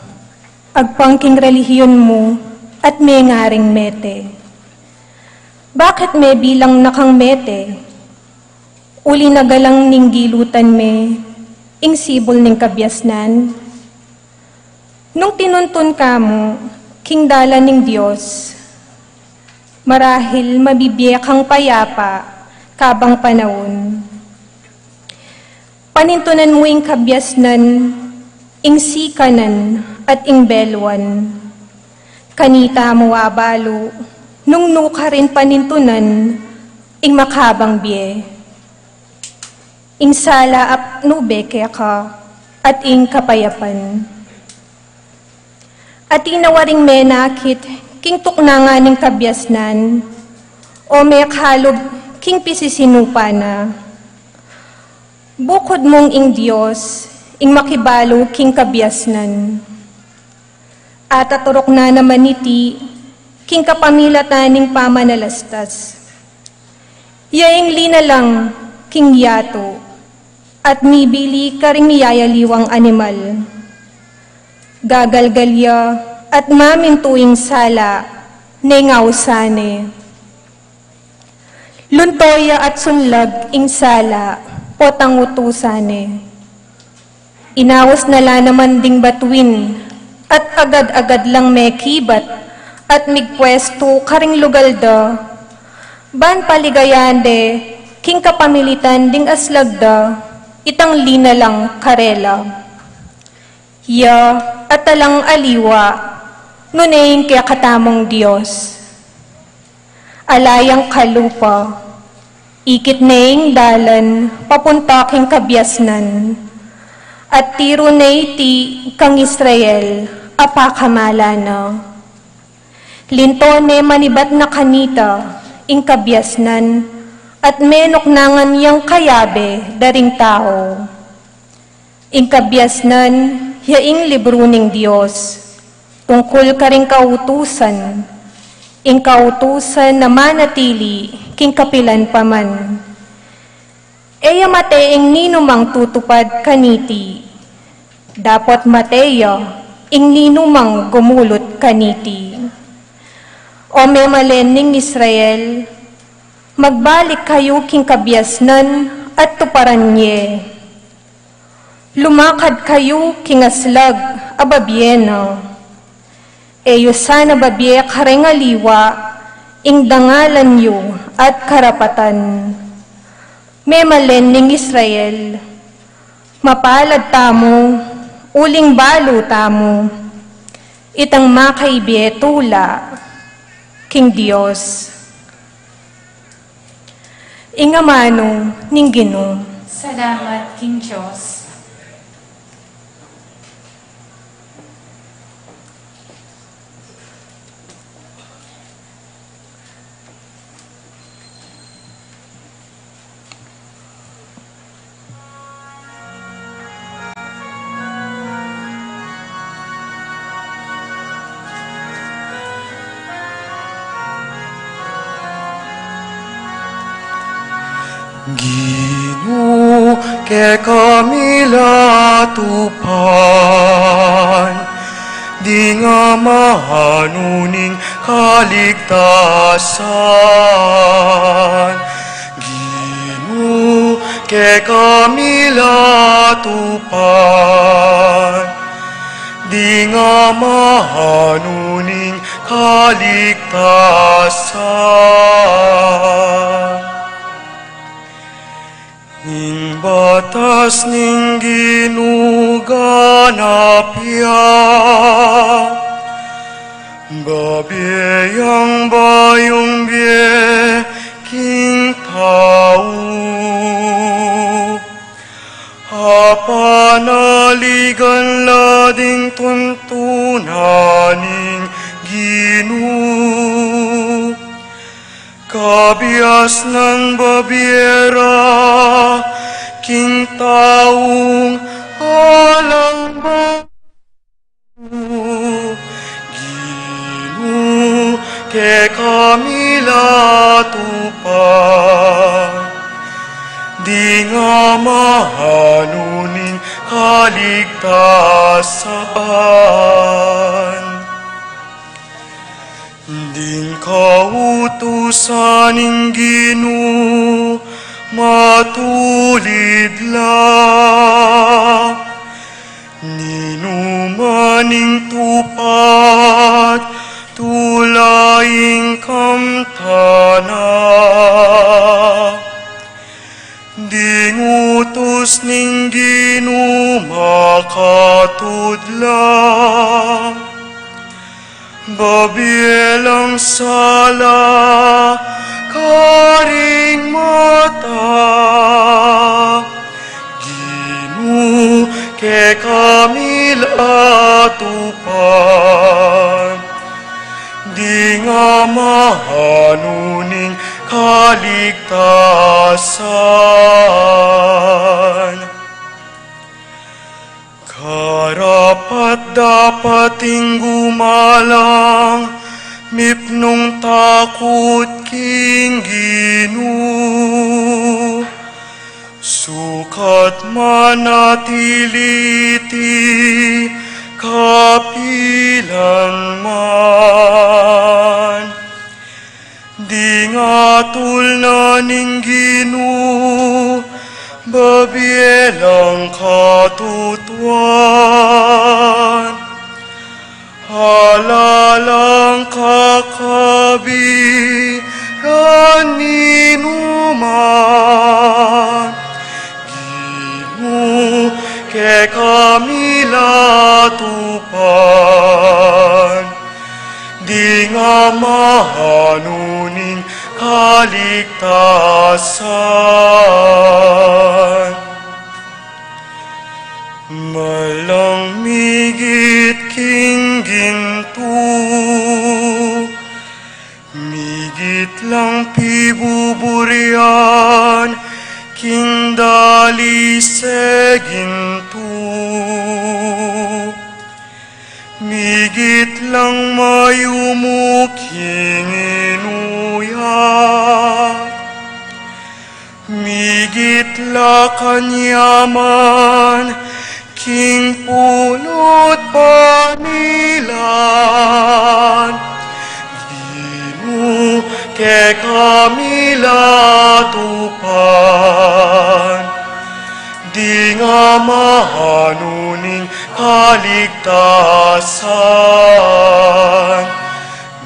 agpang king relihiyon mu, at mengaring mete? Bakit mebilang na kang mete, uli na galang ning gilutan me ing sibul ning kabiasnan? Nung tinuntun ka mu king dalan ning Dios, marahil mabibie kang payapa kabang panaun. Panintunan mu ing kabiasnan, ing sikanan, at ing beluan. Kanita mu abalu nung nu karin panintunan ing makabang bie. Ing sala a pnube keka at ing kapayapan. Atin na waring menakit king tuknangan ning kabiasnan, o mekalub king pisisinupa na. Bukud mung ing Dios ing makibalu king kabiasnan. Ataturuk na naman iti king kapamilatan ning pamanalastas. Ya ing linalang king yatu at mibili karing miyayaliwang animal. Gagalgal ya at mamintu ing sala neng ausan ne. Lunto ya at sunlag ing sala potang utusan ne. Inaus na la naman ding batuin at agad-agad lang mekibat at migpuestu karing lugal da. Ban paligayan de king kapamilitan ding aslag da itang linalang karela. Ya atalang aliwa nune ing kekatamung Dios. Ala yang kalupa, ikit ne ing dalan papunta king kabiasnan, at tiru ne iti kang Israel a pakamala na. Linto ne manibat na kanita ing kabiasnan at menuknangan yang kayabe da ring tau. Ing kabiasnan ya ing libru ning Dios tungkul karing kautusan, ing kautusan a manatili king kapilan pa man. E ya mate ing ninumang tutupad kaniti, dapot mate ya ing ninumang gumulut kaniti. O memalen ning Israel, magbalik kayu king kabiasnan at tuparan ye. Lumakad kayu king aslag a babie na. E yu sana babie kareng aliwa ing dangalan yu at karapatan. Memalen ning Israel, mapalad tamu uling balu tamu itang makaibie tula king Dios. Ing amanu ning Ginu. Salamat king Dios. Ginu, kekami la tupan, ding amanu ning kaligtasan. Ginu, kekami la tupan, ding amanu ning kaligtasan. Ning batas ning Ginu ganap ya, babie yang bayung bie king tau. Apanaligan la ding tuntunan ning Ginu, kabiasnan babie ra king taung alang ba Ginu, kekami la tupan, ding amanu ning kaligtasan. Ding kautusan ning Ginu matulid la, ninuman ing tupad tula ing kamtan na. Ding utus ning Ginu makatud la, babie lang sala karing mata. Ginu, kekami la tupan, ding amanu ning kaligtasan. Karapat-dapat ing gumalang mipnung takut king Ginu, sukat manatili iti kapilan man. Ding atul na ning Ginu, babie lang katutuan, ala lang kakabiran ninuman. Ginu, kekami la tupan, ding amanu ning kaligtasan. Malang migit king gintu, migit lang pibuburian king dali se gintu. Migit lang mayumu king inuyat, migit la kanyaman king pulu't panilan. Ginu, kekami la tupan, ding amanu ning kaligtasan.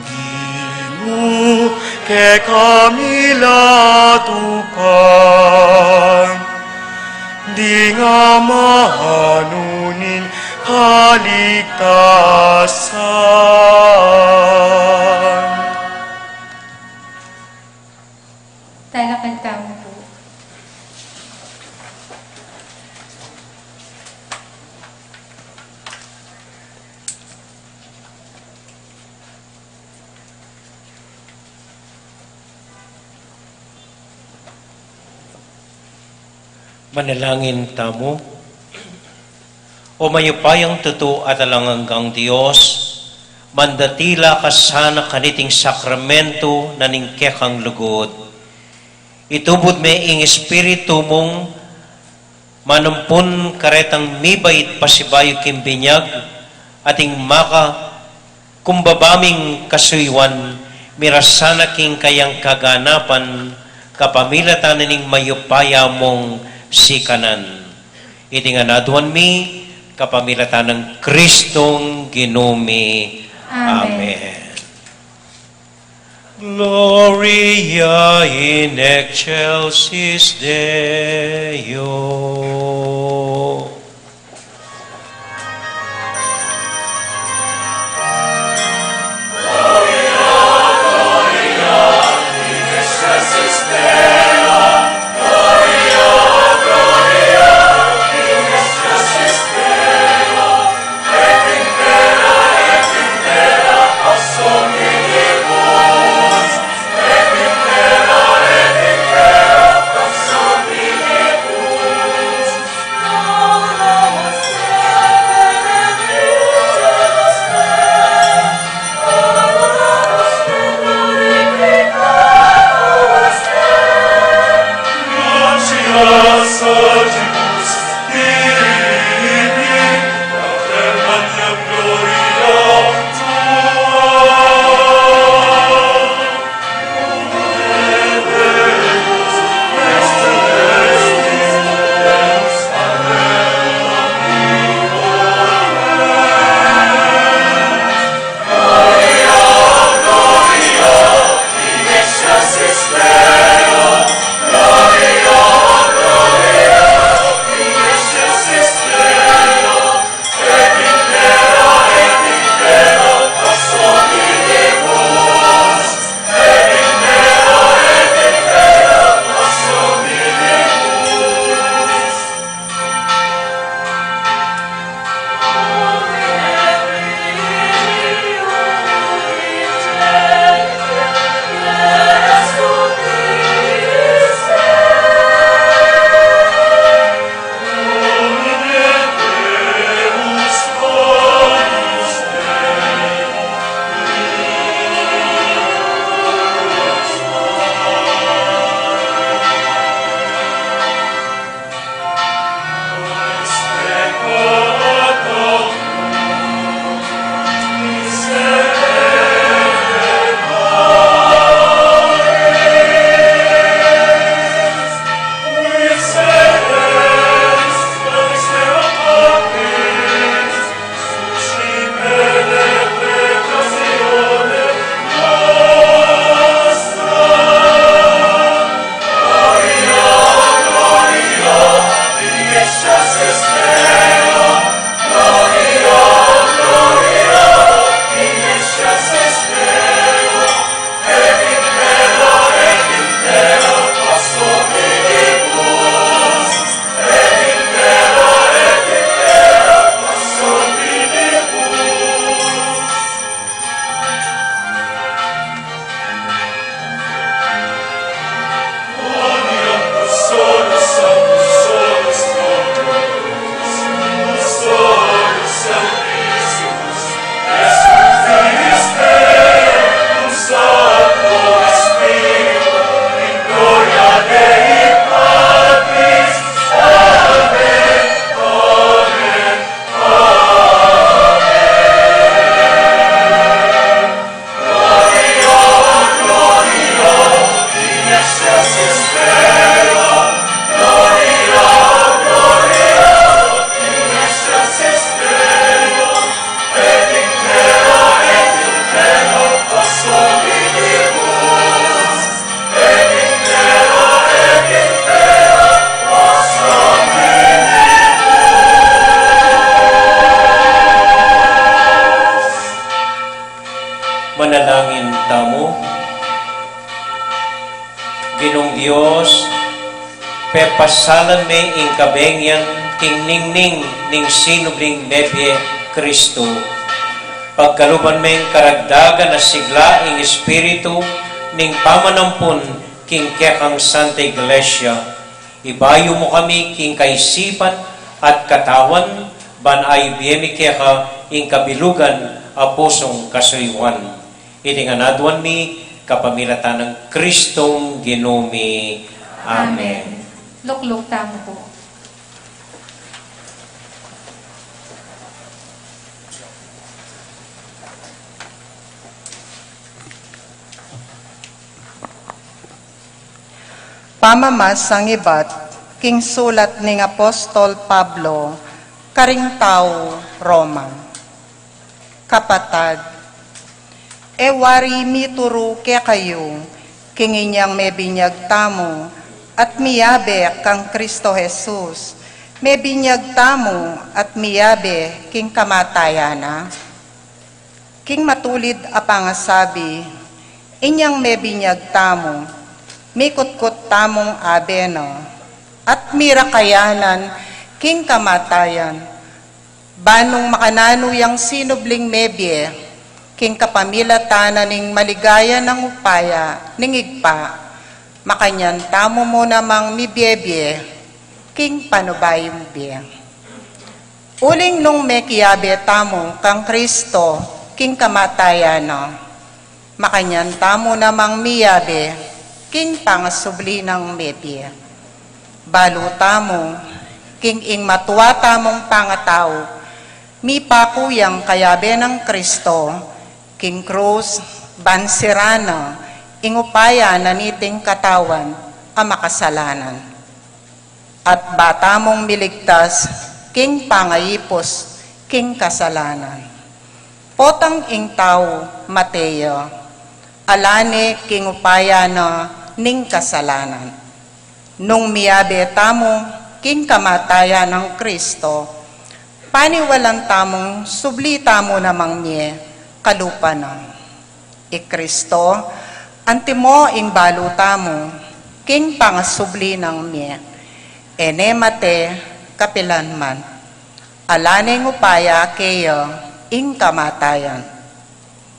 Ginu, kekami la tupan, ding amanu ning kaligtasan. Talakad tamu pu. Manalangin tamu. O mayupayang tutu at alang anggang Dios, mandatila ka sana kaniting sakramento na ning kekang lugud. Itubud me ing Espiritu mung manampun karetang mibait pasibayu king binyag, at ing makakumbaba ming kasuyuan, mirasana king kayang kaganapan, kapamilatan ning mayupaya mung sikanan. Iti ngan aduan mi, kapamilatan nang Kristong Ginu mi. Amen. Amen. Gloria in excelsis Deo. Manalangin tamu. Ginung Dios, pepasalan me ing kabengian king ningning ning sinubling mebie Kristu. Pagkaluban meng karagdagan a sigla ing Espiritu ning pamanampun king kekang Santa Iglesia. Ibayu mu kami king kaisipan at katawan, ban ibie mi keka ing kabilugan a pusung kasuyuan. Iti ngan aduan mi kapamilatan nang Kristong Ginu mi. Amen. Lukluk tamu pu. Pamamasang ibat king sulat ning Apostol Pablo karing tau Roma. Kapatad, e wari mituru kekayu king inyang mebinyag tamu at miyabe kang Kristo Jesus, mebinyag tamu at miyabe king kamatayan na? King matulid a pangasabi, inyang mebinyag tamu, mikutkut tamung abe na, at mirakayanan king kamatayan, ban nung makananu yang sinubling mebie, king kapamilatan na ning maligaya nang upaya ning Ibpa, makanyan tamu mu namang mibiebie king panubayung bie. Uling nung mekiyabe tamu kang Kristo king kamatayan na, makanyan tamu namang miyabe king pangasubli nang mebie. Balu tamu king ing matua tamung pangatau, mipaku yang kayabe nang Kristo king krus, ban sira na ing upaya na niting katawan a makasalanan, at ba tamung miligtas king pangaipus king kasalanan. Potang ing tau mate ya, ala ne king upaya na ning kasalanan. Nung miyabe tamu king kamatayan nang Kristo, paniwalan tamung subli tamu namang mie kalupa na. I Kristo, antimo ing balu tamu king pangasubli nang mie, e ne mate kapilan man. Ala neng upaya keya ing kamatayan.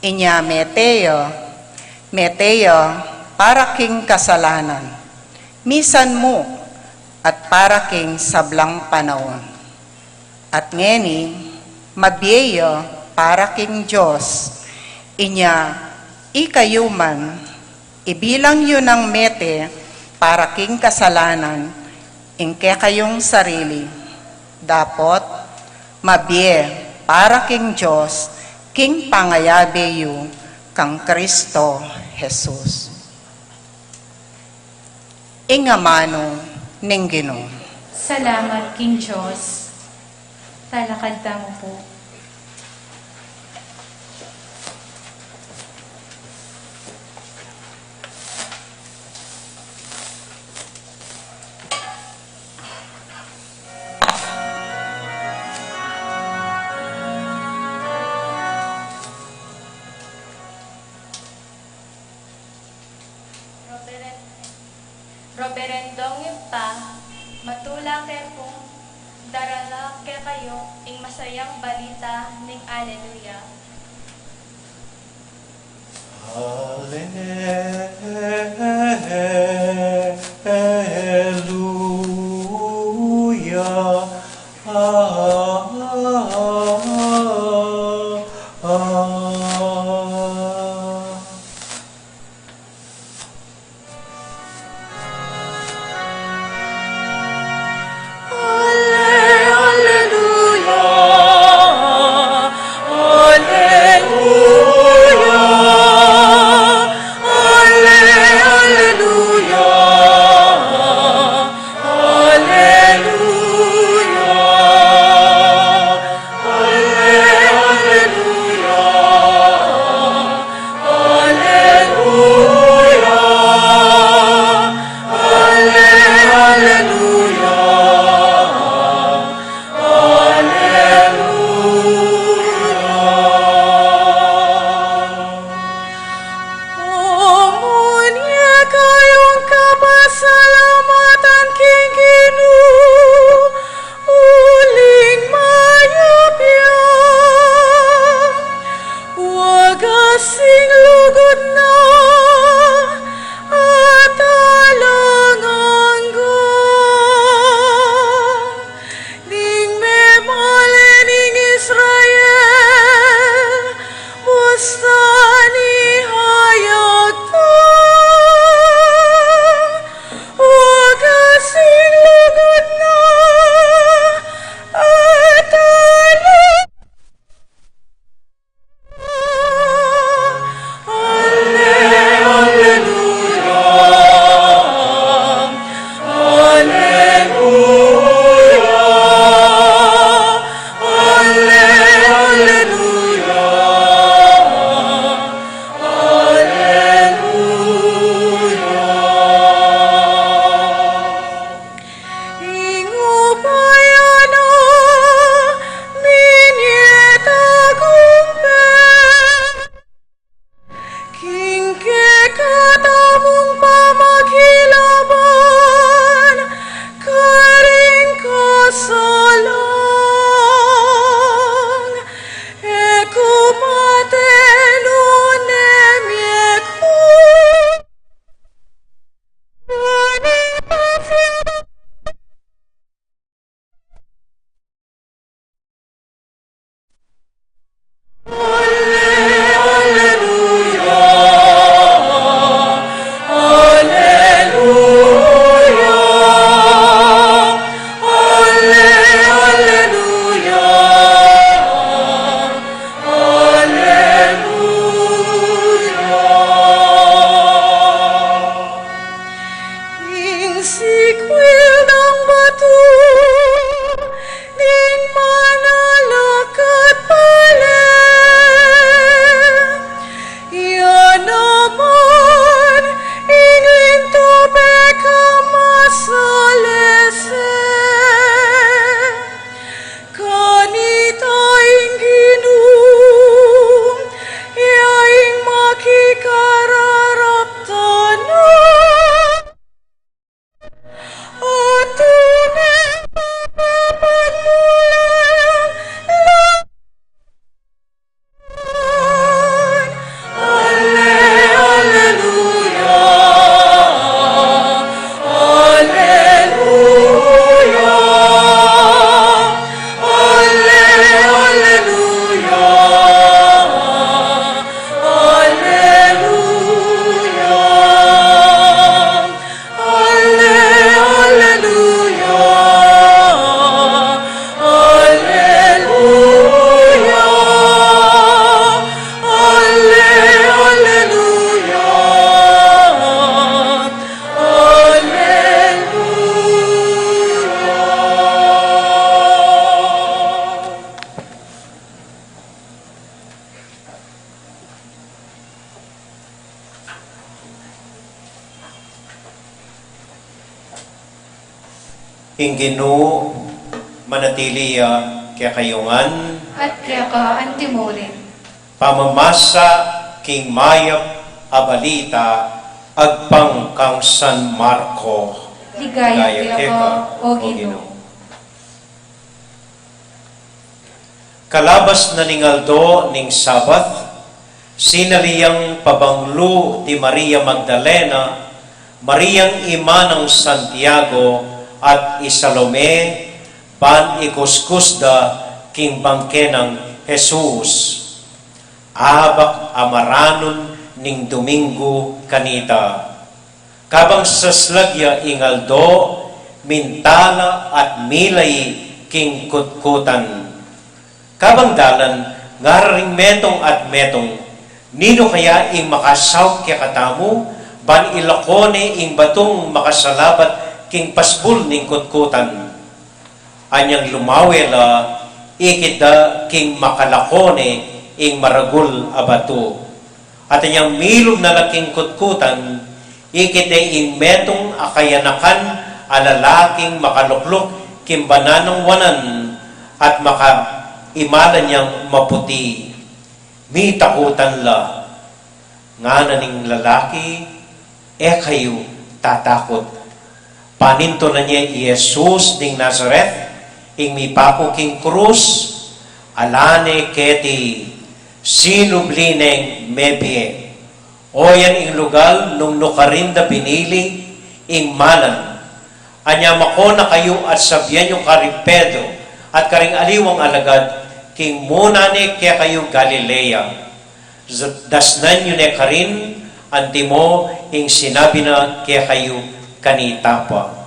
Inya mete ya, mete ya para king kasalanan, misan mu at para king sablang panaun. At ngeni, mabie ya para king Dios. Inya, ikayu man, ibilang yu nang mete para king kasalanan ing kekayung sarili, dapot mabie para king Dios king pangayabe yu kang Kristo Jesus. Ing amanu ning Ginu. Salamat king Dios. Talakad tamu pu. Roberen-, Roberendong Ibpa, matula ke pung darala kekayu ing masayang balita ning Aleluya. Aleluya. Sikwil nang batu ning manalakad pale. Iya naman ing lintube kang masalese. Kanita ing Ginu, iya ing makikararap tanan. At tune na mapagmulan. Alle-, alleluia, alleluia, alle-, alleluia, alleluia. Alle-, alleluia, alleluia, alle-, alleluia, alleluia. Ing Ginu manatili ya kekayu ngan. At keka anti mu rin. Pamamasa king mayap a balita agpang kang San Marco. Ligaya keka, O Ginu. Kalabas na ning aldo ning Sabat, sinali yang pabanglu di Maria Magdalena, Mariang ima nang Santiago, at i Salome, ban ikuskus da king bangke nang Jesus. Abak a maranun ning Duminggu kanita. Kabang saslag ya ing aldo, mintala at milay king kutkutan. Kabang dalan, ngara ring metung at metung, "Ninu kaya ing makasaup kekatamu, ban ilako ne ing batung makasalabat king pasbul ning kutkutan?" Anyang lumawe la, ikit da king makalako ne ing maragul a batu. At anyang milub na la king kutkutan, ikit de ing metung a kayanakan a lalaking makalukluk king bananang wanan at maka-, imalan yang maputi. Mitakutan la. Ngana ning lalaki, "E kayu tatakut. Panintunan ye i Jesus ning Nazaret, ing mipaku king krus, ala ne keti, sinubli neng mebie. O yan ing lugal nung nukarin da binili ing malan. Anya mako na kayu at sabian yu kari Pedro at karing aliwang alagad, king muna ne kekayu Galilea. Z-, dasnan yu ne karin, antimo ing sinabi na kekayu kanita pa."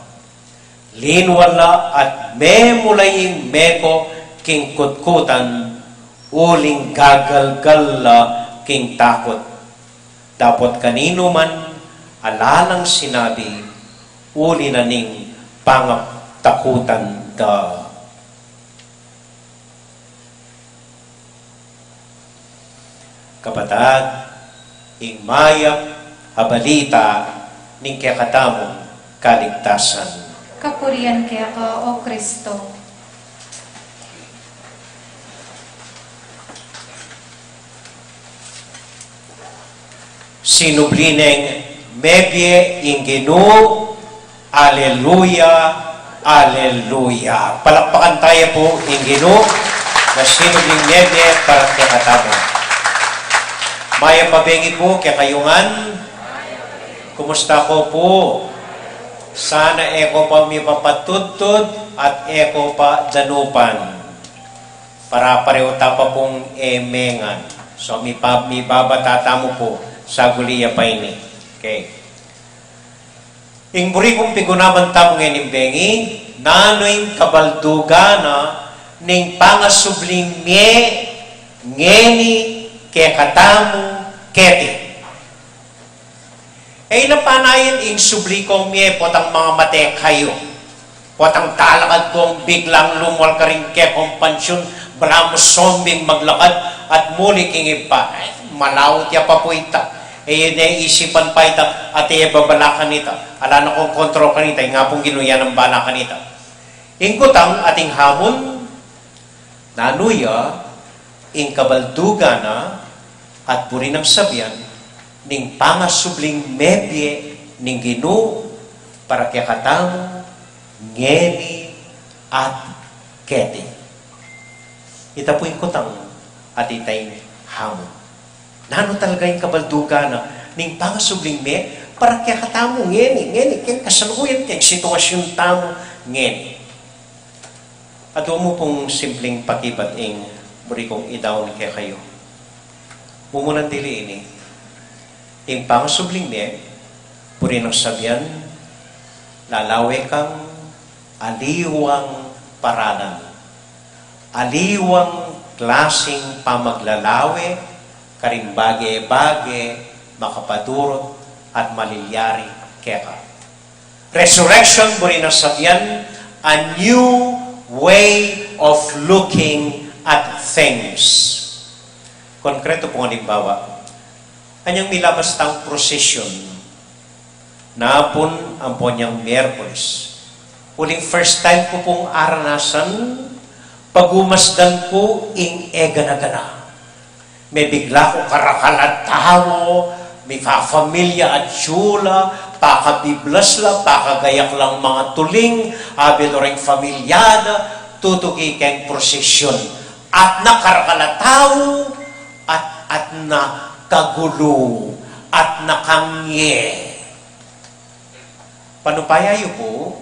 Linwan la at memulay ing meko king kutkutan, uling gagalgal la king takut. Dapot kaninu man, ala lang sinabi, uli na ning pangatakutan da. Kapatad, ing mayap a balita ning kekatamung kaligtasan. Kapurian keka, O Kristo. Sinubli neng mebie ing Ginu. Aleluya, aleluya. Palakpakan taya pu ing Ginu, na sinubling mebie para kekatamu. Mayap a bengi pu kekayu ngan. Kumusta ko pu? Sana e ko pa mipapatudtud at e ko pa danupan. Para pareho ta pa pung e mengan. So, mipa-, mibabata tamu pu, saguli ya pa ini. Okay. Ing buri kung pigunaman tamu ngening bengi, nanu ing kabaldugan na ning pangasubling mie ngeni kekatamu keti. E ila panayan ing subli kong mie, potang mangamate kayu. Potang talakad kong biglang lumwal karing kekong pansyun, balamu sombing maglakad at muli king ibpa. E, malaut ya pa pu ita. E, ne isipan pa ita, at e babala kanita. Ala na kong kontrol kanita, ing Apung Ginu ya nang bala kanita. Ing kutang ating hamun, nanu ya ing kabaldugan na at buri nang sabian ning pangasubling mebie ning Ginu para kekatamu ngeni at keti? Ita pu ing kutang at ita ing hamun. Nanu talaga ing kabaldugan na ning pangasubling mie para kekatamu ngeni, ngeni, keng kasalukuyan, keng sitwasyun tamu ngeni? Adwa mu pung simpling pakibat ing buri kong idaun kekayu. Mumunan dili ini, ing pangasubling mie, buri nang sabian, lalawe kang aliwang paralan, aliwang klasing pamaglalawe karing bage-bage makapadurut at malilyari keka. Resurrection, buri nang sabian, a new way of looking at things. Konkretu pung alimbawa, anyang milabas tang procession, napun ampon yang Miyerkules. Uling first time ku pung aranasan, pagumasdan ku ing egana-gana. Mebigla ku karakal a tau, mikafamilya at sula, pakabiblas la, pakagayak lang mangatuling, abe lo ring familyada, tutuki keng prosesyun. At na karakal a tau, at, at na kagulu, at na kangye. Panupaya yu pu,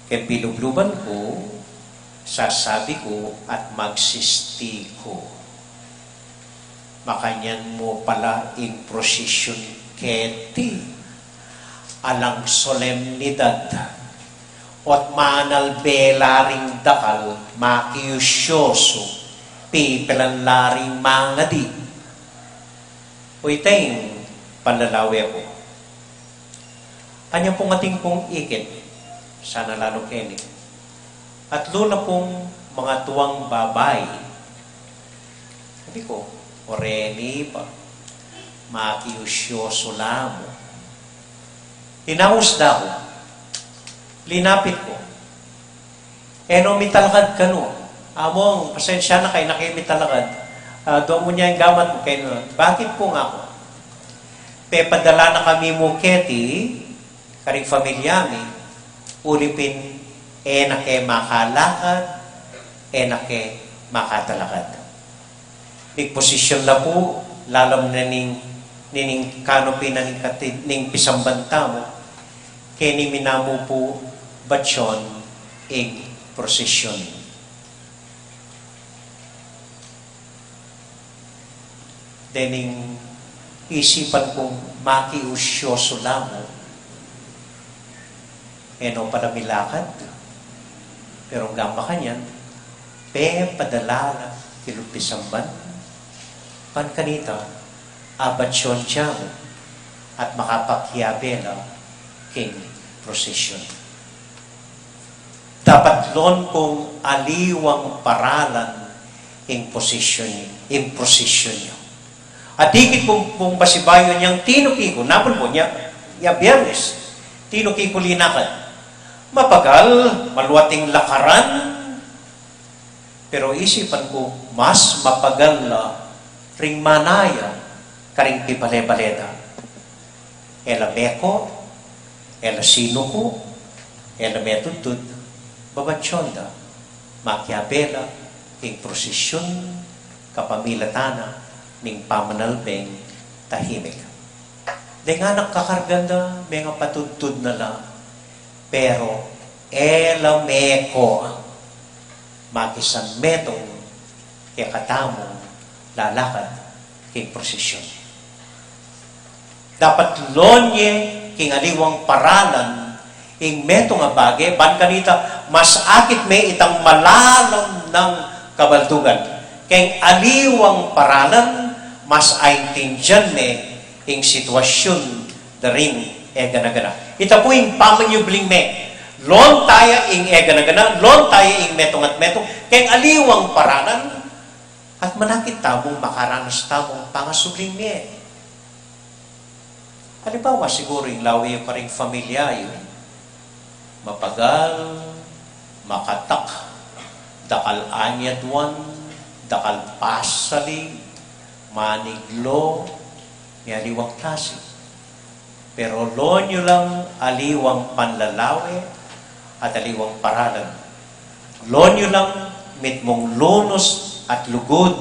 keng pilubluban ku, sasabi ku at magsisti ku. Makanyan mu pala ing prosesyun keti, alang solemnidad, ot manalbe la ring dakal, makiusyosu, pipilan la ring mangadi. O ita ing panlalawe ku. Anya pung atin kung ikit, sana lalu keni. At lula pung mangatuang babai, sabi ku, "O reni pa, makiusyosu la mu." Inaus da ku, linapit ku, "E no mitalakad kanu?" "Among, pasensya na, keni na ke mitalakad." "Ah, dua mu nya ing gamat mu, keni na." "Bakit?" ku ngaku. "Pepadala na kami mu keti karing pamilya mi, uli pin e na ke makalakad, e na ke makatalakad." Ning posisyon la pu, lalam na ning, nining canopy na ning kati-, ning pisamban tamu, keni mi namu pu batyon ing prosesyon. Dening isipan kung makiusyosu la mu, e no pala milakad, pero anggang makanyan, pepadala la keng pisamban, ban kanita, abatyon ya mu, at makapakiabe la king prosesyon. Dapat lon kung aliwang paralan ing posisyon, ing prosesyon yu. At ikit pung, pung pasibayu yang tinuki ku, napun pu nya, ya Biyernes, tinuki ku linakad. Mapagal, maluat ing lakaran, pero isipan ku, mas mapagal la ring manaya karing pibale-bale da. E la meko, e la sinuku, e la metudtud, babatyon da, makiabe la king prosesyon kapamilatan na ning pamanalbeng tahimik. Deng anak kakargan da, mengapatudtud na la, pero e la meko, makisanmetung kekatamung lalakad king prosesyon. Dapat lon ye king aliwang paralan ing metung a bage, ban kanita mas akit me itang malalam nang kabaldugan. Keng aliwang paralan, mas aintindian me ing sitwasyun Da ring e gana-gana. Ita pu ing pamanyubling me. Lonta ya ing e gana-gana, lonta ya ing metung at metung, keng aliwang paralan, at manakit tamung makaranas tamung pangasubling me. Alibawa siguru ing lawe yu karing pamilya yu, mapagal, makatak, dakal anyadwan, dakal pasali, maniglo, may aliwang klasi. Pero loan yu lang aliwang panlalawe at aliwang paralan. Loan yu lang mitmung lunus at lugud.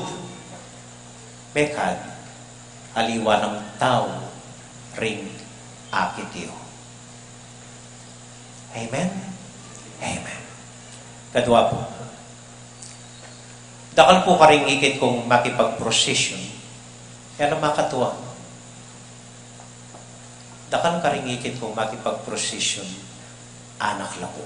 Mekad aliwa lang tau ring akit yu. Amen? Amen. Kadua pu. Dakal pu karing ikit kung makipag-procession. Kaya lang makatuwa. Dakal karing ikit kung makipag-procession, anak la pu.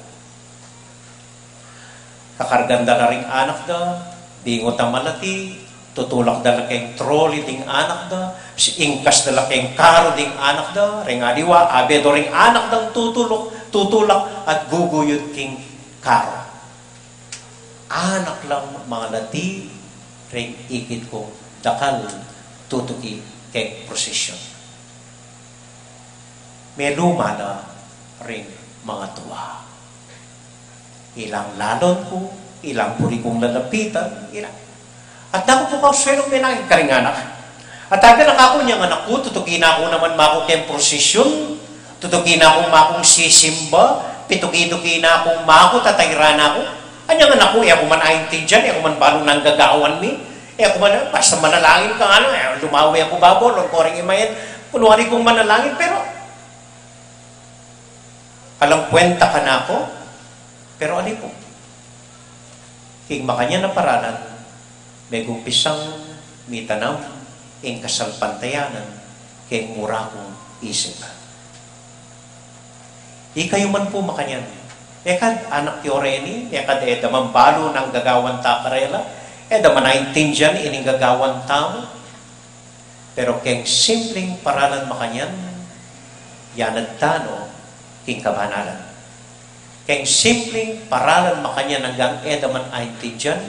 Kakargan da la ring anak da, bingut a malati, tutulak da la keng trolley ding anak da, si-, ingkas da la keng karu ding anak da, ring aliwa, abe do ring anak dang tutuluk, tutulak, at guguyud king karu. Anak lang mangalati ring ikit kung dakal tutuki keng procession. Meluma la ring mangatuwa. Ilang lalon ku, ilang buri kung lalapitan, ilang. At naku pu kasuelung menangin karing anak. At abe na kaku, inyang anak ku, tutuki na ku naman maku keng prosesyon, tutuki na ku makung sisimba, pituki-tuki na ku maku, tatairan na ku. Anyang anak ku, e ku man aintindian, e ku man balu nang gagawan mi, e ku man, basta manalangin ka nga, e, lumawe ku babo, lon koring imayen, kunwari kung manalangin, pero alang kwenta kanaku, pero ali pu. King makanyan a paralan, megumpisang mitanam ing kasalpantayanan keng mura kung isip. Ikayu man pu makanyan. Mekad anak yu reni, mekad e da man balu nang gagawan ta karela, e da man aintindian ining gagawan tamu. Pero keng simpling paralan makanyan, yanad tana king kabanalan. Keng simpling paralan makanyan anggang e da man aintindian,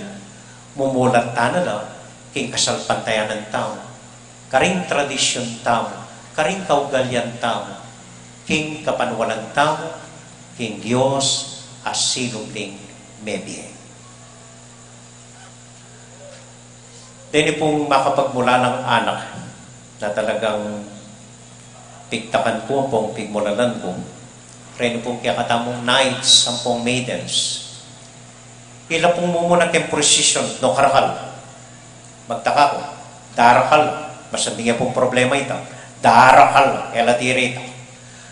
mumulat tana la king kasalpantayanan tamu, karing tradisyun tamu, karing kaugalian tamu, king kapanwalan tamu king Dios a sinubling mebie. Deni pung makapagmulalang anak na talagang pigtakan ku ampong pigmulalan ku. Reni pung kekatamung knights ampong maidens. Ila pung mumuna keng prosesyon, no karakal. Magtaka ku, darakal, masanting ya pung problema ita. Darakal, e la dirita.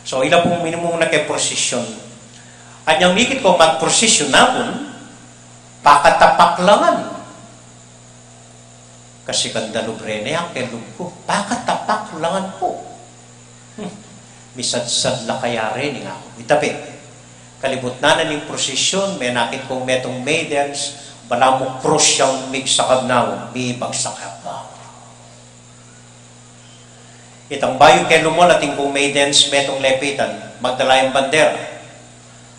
So, ila pung minumuna keng prosesyon. Anyang ikit ku magprosesyon na pun, pakatapak la ngan. Kasi kandalub reni, akit lub ku, pakatapak la ngan pu. Hmm. Misadsad la kaya reni ngaku. Ita pe, kalibutnan na ning prosesyon, menakit kung metung maidens, balamu krus yang migsakab na, mibagsak ya pa. Itang bayu keng lumul atin kung maidens metung lepitan, magdala yang bandera.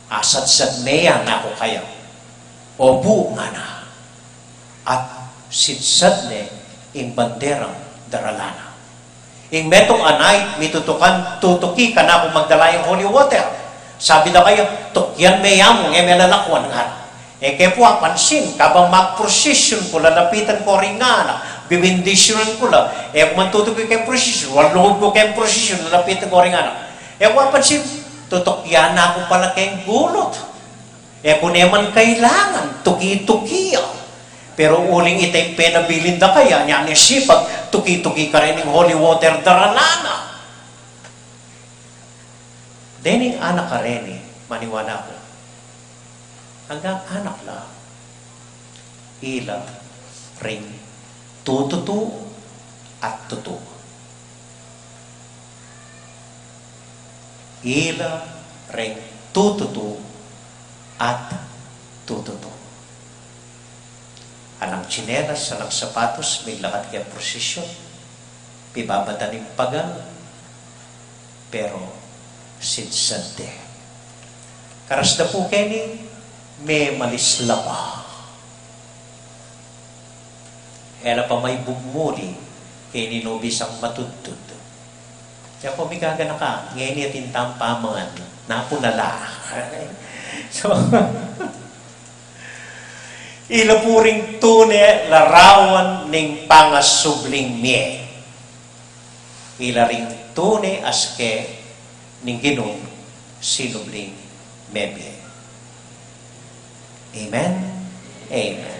Asadsad me ya, naku kaya. Opu, ngana. At sidsad ne ing banderang darala na. Ing metung a knight mitutukan, tutuki kanaku magdala yang holy water. Sabi da kaya, tukyan me ya mung e me lalakwan, ngana. E ke pu apansin, kabang magprosesyon ku, lalapitan ku ring anak, bibindisyonan ku la, e ku man tutuki keng prosesyon, wal lungub ku keng prosesyon, lalapitan ku ring anak. E ku apansin, tutukyan na ku pala keng gulut. E ku ne man kailangan tuki-tuki ya. Pero uling ita ing penabilin da kaya, nya ne sipag tuki-tuki karin ing holy water darala na. Dening anak a reni, maniwala ku. Anggang anak la, ila ring tututu at tutu. Ila ring tututu at tututu. Alang tsinelas, alang sapatos, miglakad keng prosesyon, pibabatan ing pagal, Pero sinsan de. Karas da pu keni, memalis la pa. E la pa maibugmuli keni no bisang matudtud. Kaya ku, migaganaka, ngeni atin tang pamangan, napunala. So, ila pu ring tune larawan ning pangasubling mie. Ila ring tune aske ning Ginung sinubling mebie. Amen? Amen.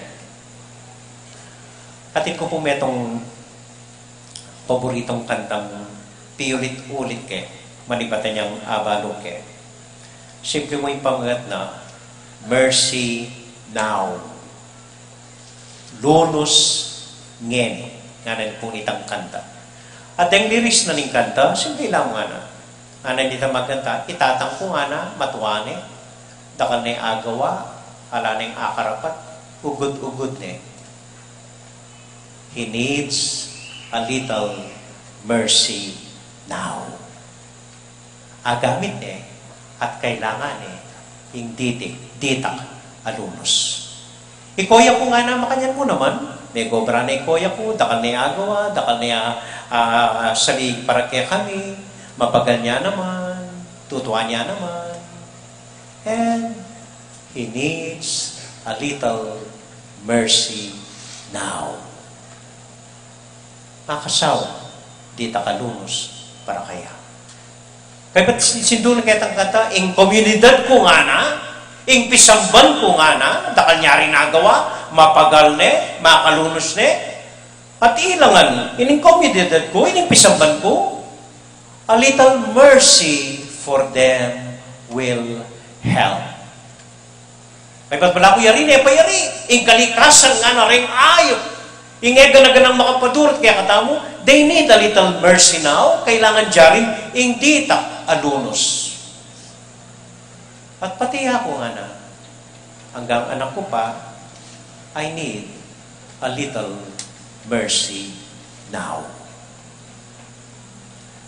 Atin ku pu metong paboritong kantang piulit-ulit ke, manibat yang abalu ke. Simple mu ing pamagat na, Mercy Now. Lunus ngeni, ngana pu nitang kanta. At deng lyrics na ning kanta, simple la mu ngana. Ngana nita magkanta, i tatang ku ngana, matua ne, dakal ne agawa, ala neng akarapat, ugud-ugud ne. He needs a little mercy now. Agamit ne, at kailangan ne, ing ditak, ditak a lunus. I koya ku ngana, makanyan mu naman, megobra ne i koya ku, dakal ne agawa, dakal ne a, a, a, sali para kekami, mapagal ne naman, tutuan ne naman. And he needs a little mercy now. Makasawa, ditak a lunus para kaya. Kaya ba't sin-, sindu na ketang kanta, ing komunidad ku ngana, ing pisamban ku ngana, dakal ne ring agawa, mapagal ne, makalunus ne, at ilangan, ining komunidad ku, ining pisamban ku, a little mercy for them will help. Kaybat balamu yari ne, payari, ing kalikasan ngana reng ayup, ing e gana-ganang makapadurut kekatamu, they need a little mercy now, kailangan da rin ing ditak a lunus. At pati aku ngana, anggang anak ku pa, I need a little mercy now.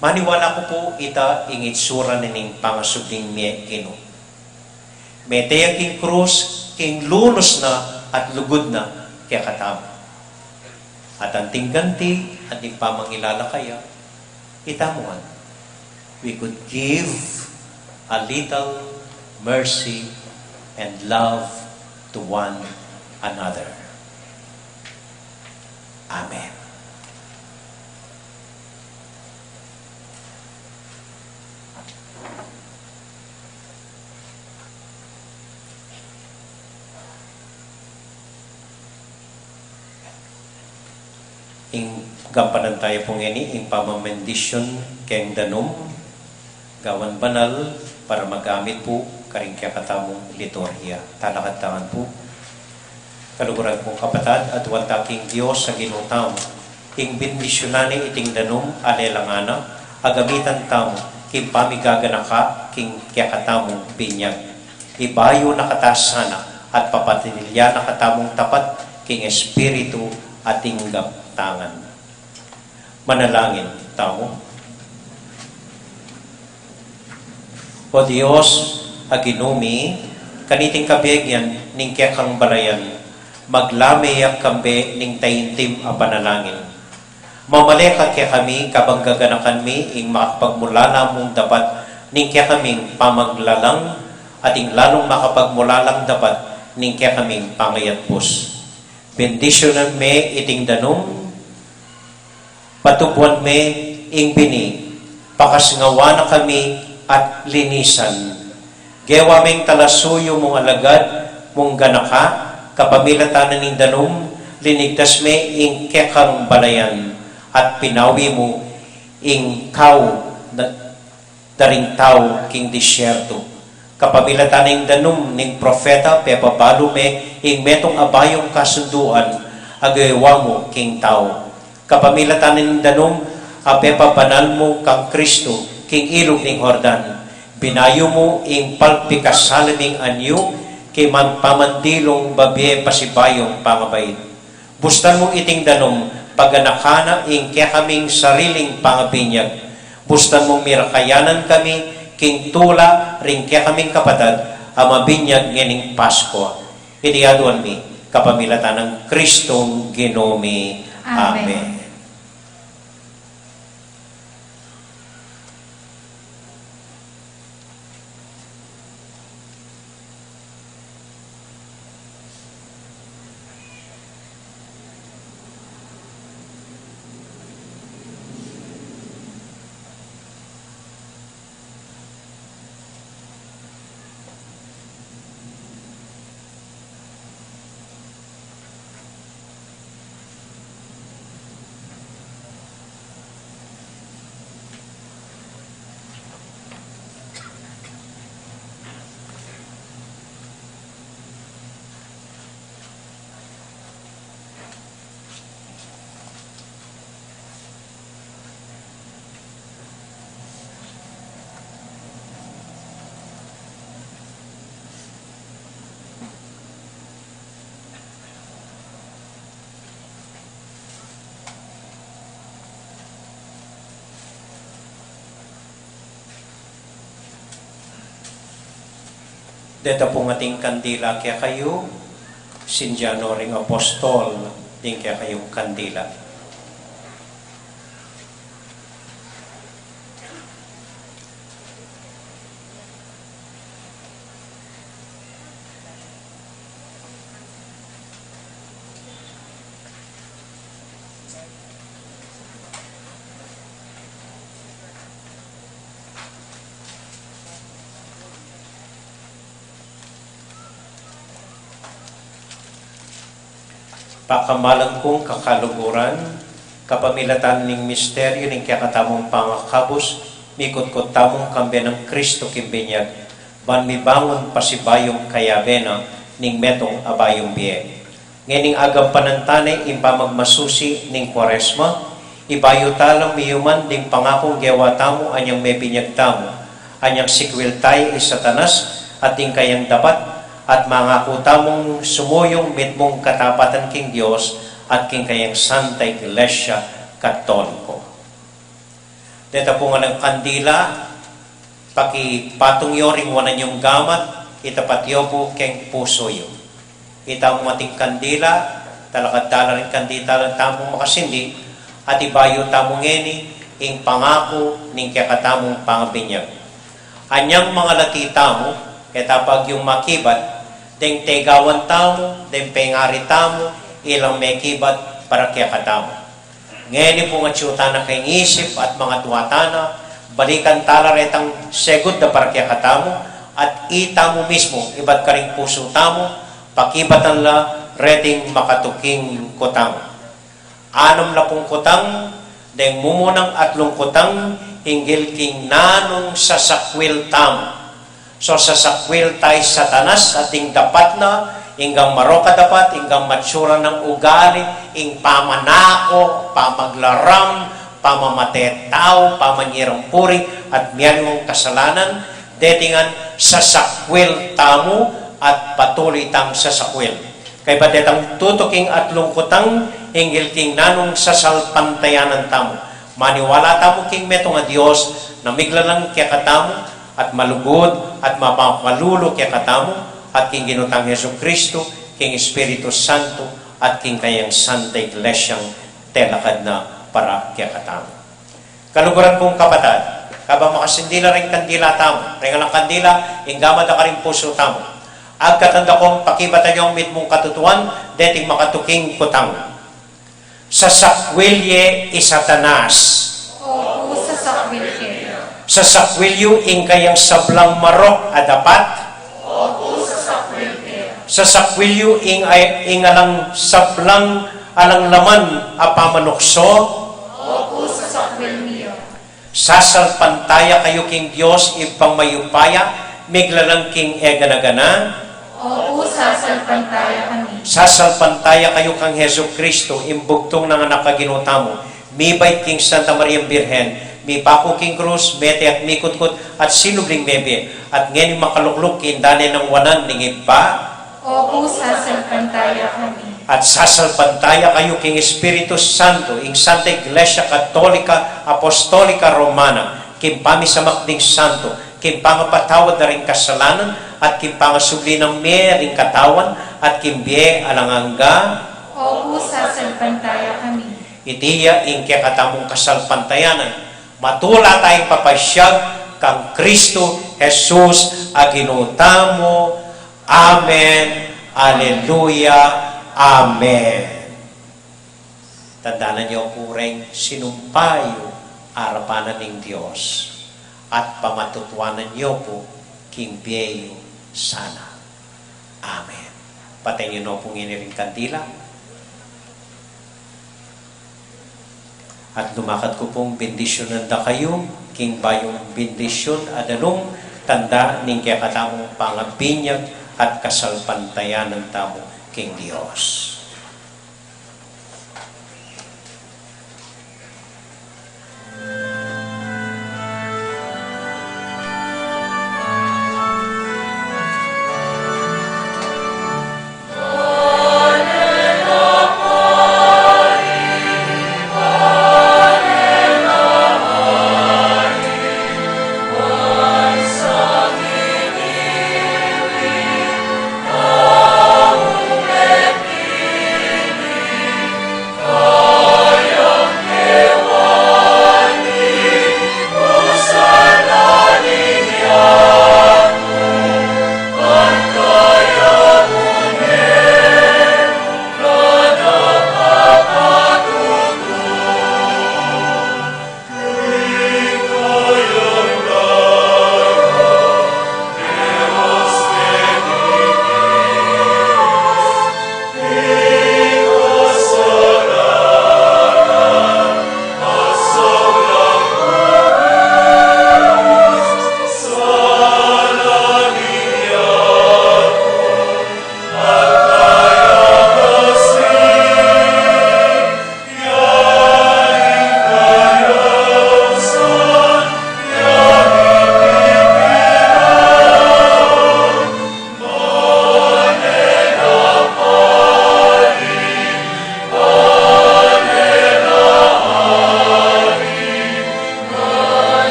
Maniwala ku pu ita ing itsura na ning pangasubling mie kenu. Mete ya king krus, king lunus na at lugud na kekatamu. At anting ganti, anting pamangilala kaya, itamu ngan, we could give a little mercy and love to one another. Amen. Ing gampanan tayu pu ngeni, ing pamamendisyon keng danum, gawan banal, para magamit pu karing kekatamung liturhiya. Talakad ta ngan pu. Kaluguran kung kapatad, aduan ta king Dios a Ginu tamu, ing bendisyunan ne iting danum a lelangan na, a gamitan tamu king pamigaganaka king kekatamung binyag. Ibayu na kata sana at papatilya na katamung tapat king espiritu at tinggap ta ngan. Manalangin tamu. O Dios a Ginu mi, kaniting kabegian ning kekang balayan, maglame ya kambe ning taimtim a panalangin. Mamale ka kekami kabang gaganakan mi ing makapagmulalam mung dapat ning kekaming pamaglalang, at ing lalung makapagmulalam dapat ning kekaming pangayatbus. Bendisyunan me iting danum, patubuan me ing bini, pakasngawa na kami at linisan. Gewa meng talasuyu mung alagad mung ganaka, kapamilatan na ning danum, linigtas me ing kekang balayan, at pinawi mu ing kau na da ring tau king disyerto. Kapamilatan ning danum ning propeta, pepabalu me ing metung a bayung kasunduan a gewa mu king tau. Kapamilatan ning danum a pepabanal mu kang Kristo king ilug ning Jordan, binayu mu ing palpikasala ming anyu king man-, pamandilung babie pasibayung pangabait. Bustan mu iting danum, paganakan na ing kekaming sariling pangabinyag. Bustan mung mirakayanan kami king tula ring kekaming kapatad a mabinyag ngening Paskua. Iti aduan mi kapamilatan nang Kristong Ginu mi. Amen. Amen. Deta pung ating kandila kekayu, sindian no ring apostol ding kekayung kandila. Pakamalan kung kakaluguran, kapamilatan ning misteryu ning kekatamung pangakabus, mikutkut tamung kambe nang Kristo king binyag, ban mibangun pasibayung kayabe na ning metung a bayung bie. Ngening agampanan tane ing pamagmasusi ning Kuaresma, ibayu tala miyuman ding pangakung gewa tamu anyang mebinyag tamu, anyang sikwil taya i Satanas at ding kayang dapat, at mangaku tamung sumuyung mitmung katapatan king Dios at king kayang Santa Iglesia Katoliko. Deta pung alang kandila, pakipatung yo ring wanan yung gamat, itapat yo pu keng pusu yu. Ita mu ating kandila, talakad tala ring kandila tamu makasindi, at ibayu tamu ngeni ing pangaku ning kekatamung pangabinyag. Anyang mangalati tamu, e ta pa agyung makibat, deng tegawan tamu, deng pengari tamu, ilang mekibat para kekatamu. Ngeni pung atyu tana king isip at mangatua tana, balikan tala retang segud da para kekatamu, at itamu mismu ibat karing pusu tamu, pakibatan la reting makatuking kutang. Anam la pung kutang, deng mumunang atlung kutang, hinggil king nanung sasakwil tamu. So sasakwil tay Satanas at ding dapat na, inggang marok a dapat, inggang matsura nang ugali, ing pamanako, pamaglaram, pamamatay tau, pamanyirang puri, at miyaliwang kasalanan, deti ngan sasakwil tamu at patuloy tang sasakwil. Kaybat detang tutuking atlung kutang, hinggil king nanung sasalpantayanan tamu. Maniwala tamu king metung a Dios, na miglalang kekatamu, at malugud, at mapamalulu kekatamu, at king Ginu tang Jesucristo, king Espiritu Santo, at king kayang Santa Iglesiang telakad na para kekatamu. Kaluguran kung kapatad, kabang makasindi la ring kandila tamu, ring alang kandila, ingga mada karing pusu tamu. Agkatan da kung pakibatan yu ing mitmung katutuan, deting makatuking kutang. Sasakwil ye i Satanas. Opu, sasakwil ke. Sasakwil yu ing kayang sablang marok a dapat. Opu, sasakwil ke. Sasakwil yu ing, ing alang sablang alang laman a pamanukso. Opu, sasakwil mi ya. Sasalpantaya kayu king Dios Ibpang mayupaya, miglalang king e gana-gana. Opu, sasalpantaya kami. Sasalpantaya kayu kang Jesucristo, ing bugtung nang Anak a Ginu tamu, mibait king Santa Mariang Birhen, mipaku king krus, mete at mikutkut, at sinubling mebie, at ngeni makalukluk king dane nang wanan ning Ibpa. Opu, sasalpantaya kami. At sasalpantaya kayu king Espiritu Santo, ing Santa Iglesia Katolika Apostolika Romana, king pamisamak ding santo, king pangapatawad da ring kasalanan, at king pangasubli nang mie ring katawan, at king bie alang angga. Opu, sasalpantaya kami. Iti ya ing kekatamung kasalpantayanan, matula tayang papasyag kang Kristo Jesus a Ginu tamu. Amen. Aleluya. Amen. Tandanan yu pu reng sinumpa yu arapan ning Dios, at pamatutuanan yu pu king bie yu sana. Amen. Patayin yu no pu ngeni ring kandila. At lumakat ku pung bendisyunan da kayu king bayung bendisyun a danum, tanda ning kekatamung pangabinyag at kasalpantayanan tamu king Dios.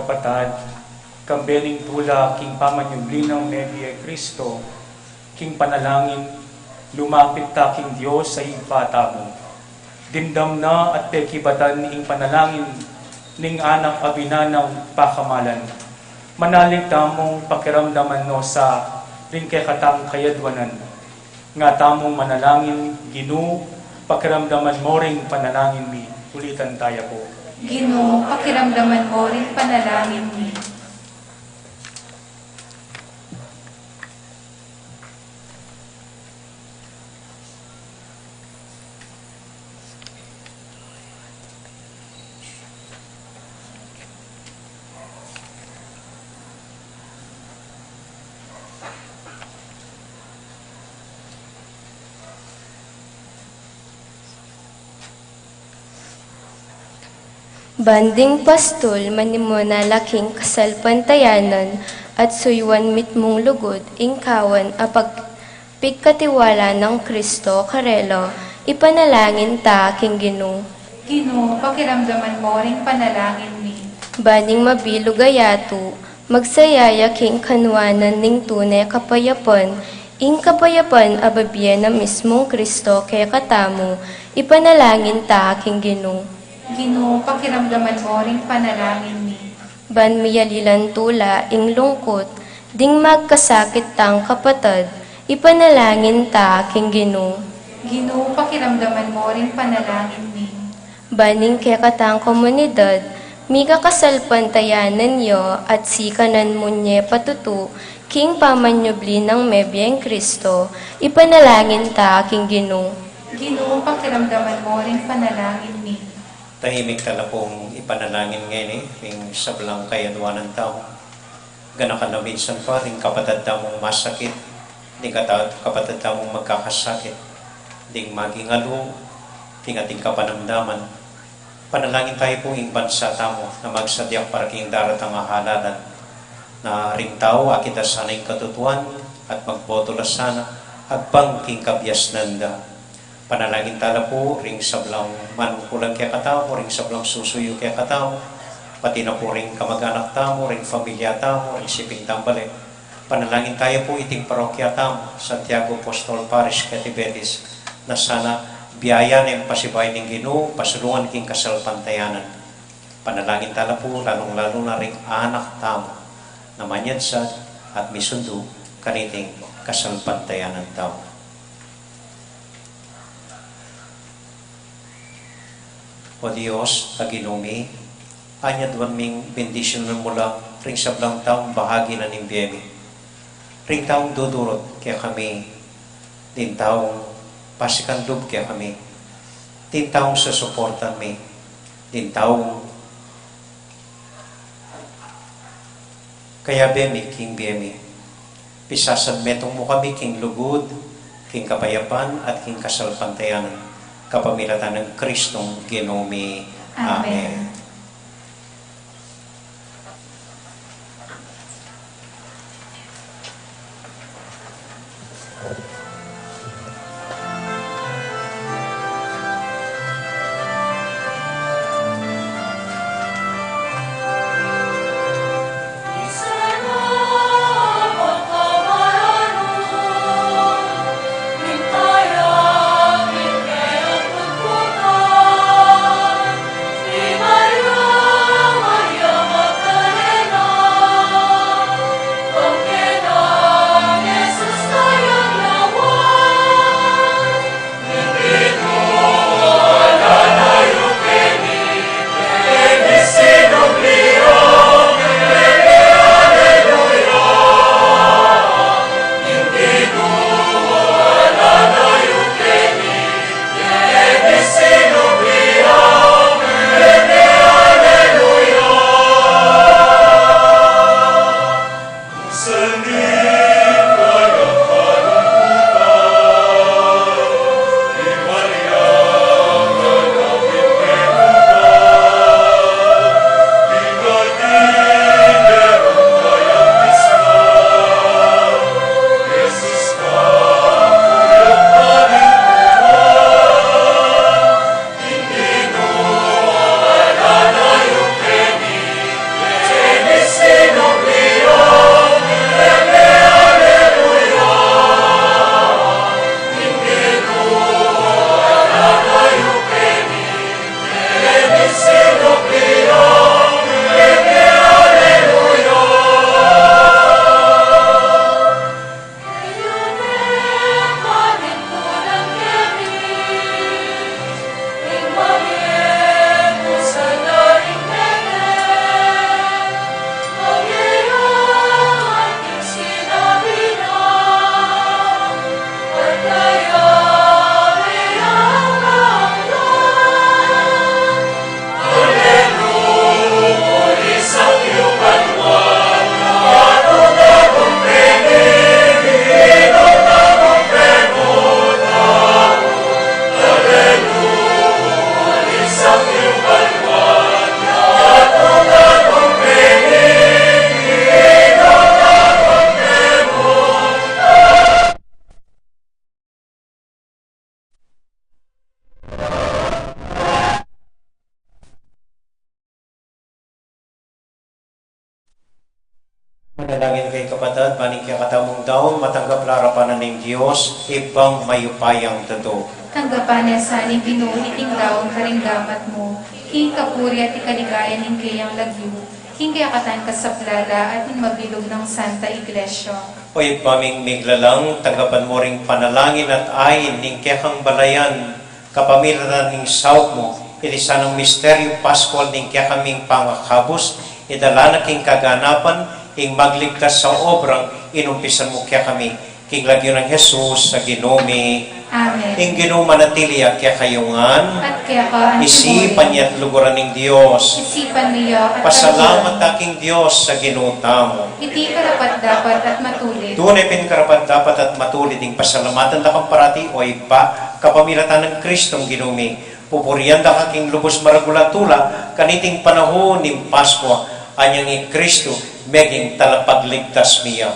Kapatad, kambe ning tula king pamanyubli nang mebie Kristo, king panalangin, lumapit ta king Dios a Ibpa tamu. Dimdam na at pekibatan ing panalangin ning anak a binanang pakamalan. Manalig tamung pakiramdaman no sa ring kekatang kayadwanan. Nga tamung manalangin, Ginu, pakiramdaman mo ring panalangin mi. Ulitan taya pu. Ginu, pakiramdaman mo ring panalangin mi. Ban ding pastul manimuna la king kasalpantayanan at suyuan mitmung lugud ing kawan a pag- pigkatiwala nang Kristo karela, ipanalangin ta king Ginu. Ginu, pakiramdaman mo ring panalangin mi. Ban ing mabilug a yatu, magsaya ya king kanuanan ning tune kapayapan, ing kapayapan a bibie na mismung Kristo kekatamu, ipanalangin ta king Ginu. Ginu, pakiramdaman mo ring panalangin mi. Ban miyalilan tula ing lungkut ding magkasakit tang kapatad, ipanalangin ta king Ginu. Ginu, pakiramdaman mo ring panalangin mi. Ban ing kekatang komunidad, mika kasalpantayanan ya at sikanan mu ne patutu king pamanyubli nang mebieng Kristo, ipanalangin ta king Ginu. Ginu, pakiramdaman mo ring panalangin mi. Tahimik ta la pung ipanalangin ngeni ring sablang kayadwanan tamu. Ganakan na minsan pa ring kapatad tamung masakit, ding kata-, kapatad tamung magkakasakit, ding maging alu, ding ating kapanamdaman. Panalangin tayu pu ing bansa tamu na magsadya para king daratang a halalan, na ring tau akit da sana ing katutuan at magboto la sana agpang king kabiasnan da. Panalangin ta la pu ring sablang manungkulan kekatamu, ring sablang susuyu kekatamu, pati na pu ring kamag-anak tamu, ring familia tamu, ring siping tang bale. Panalangin tayu pu iting parokya tamu, Santiago Apostol Parish, Quete, Betis, na sana byayan ing pasibayu ning Ginu, pasulungan king kasalpantayanan. Panalangin ta la pu, lalung-lalu na ring anak tamu, na manyadsad at misundu kaniting kasalpantayanan tamu. O Dios, a Ginu mi, anyadwan ming bendisyunan mu la ring sablang taung bahagi na ning bie mi. Ring taung dudurut kekami, ding taung pasikan lub kekami, ding taung susuportan mi, ding taung kayabe mi king bie mi. Pisasan metung mu kami king lugud, king kapayapan, at king kasalpantayanan, kapamilatan nang Kristong Ginu mi. Amen. Amen. Manalangin kayu kapatad, ban ing kekatamung daun matanggap la arapan na ning Dios, Ibpang mayupayang tutu. Tanggapan na sa ning Ginu iting daun karing gamat mu, king kapurian at ikaligaya ning keyang lagyu, king kekatang kasaplalan at ning mabilug nang Santa Iglesia. O Ibpa ming miglalang, tanggapan mu ring panalangin at ain ning kekang balayan, kapamilatan ning saup mu, iti sanang misteryu Pascual ning kekaming pangakabus, idala na king kaganapan, ing magligtas a obrang inumpisan mu kekami, king lagyu nang Jesus a Ginu mi. Amen. Ing Ginu manatili ya kekayu ngan. At keka naman. Isipan ya at luguran ning Dios. Isipan mi ya at luguran. Pasalamat ta king Dios a Ginu tamu. Iti karapat-dapat at matulid. Tune pin karapat-dapat at matulid ing pasalamatan da ka parati, o Ibpa, kapamilatan nang Kristong Ginu mi. Pupurian da ka king lubus maragul a tula, kaniting panaun ning Paskua, anyang i Kristu meging talapagligtas mi ya.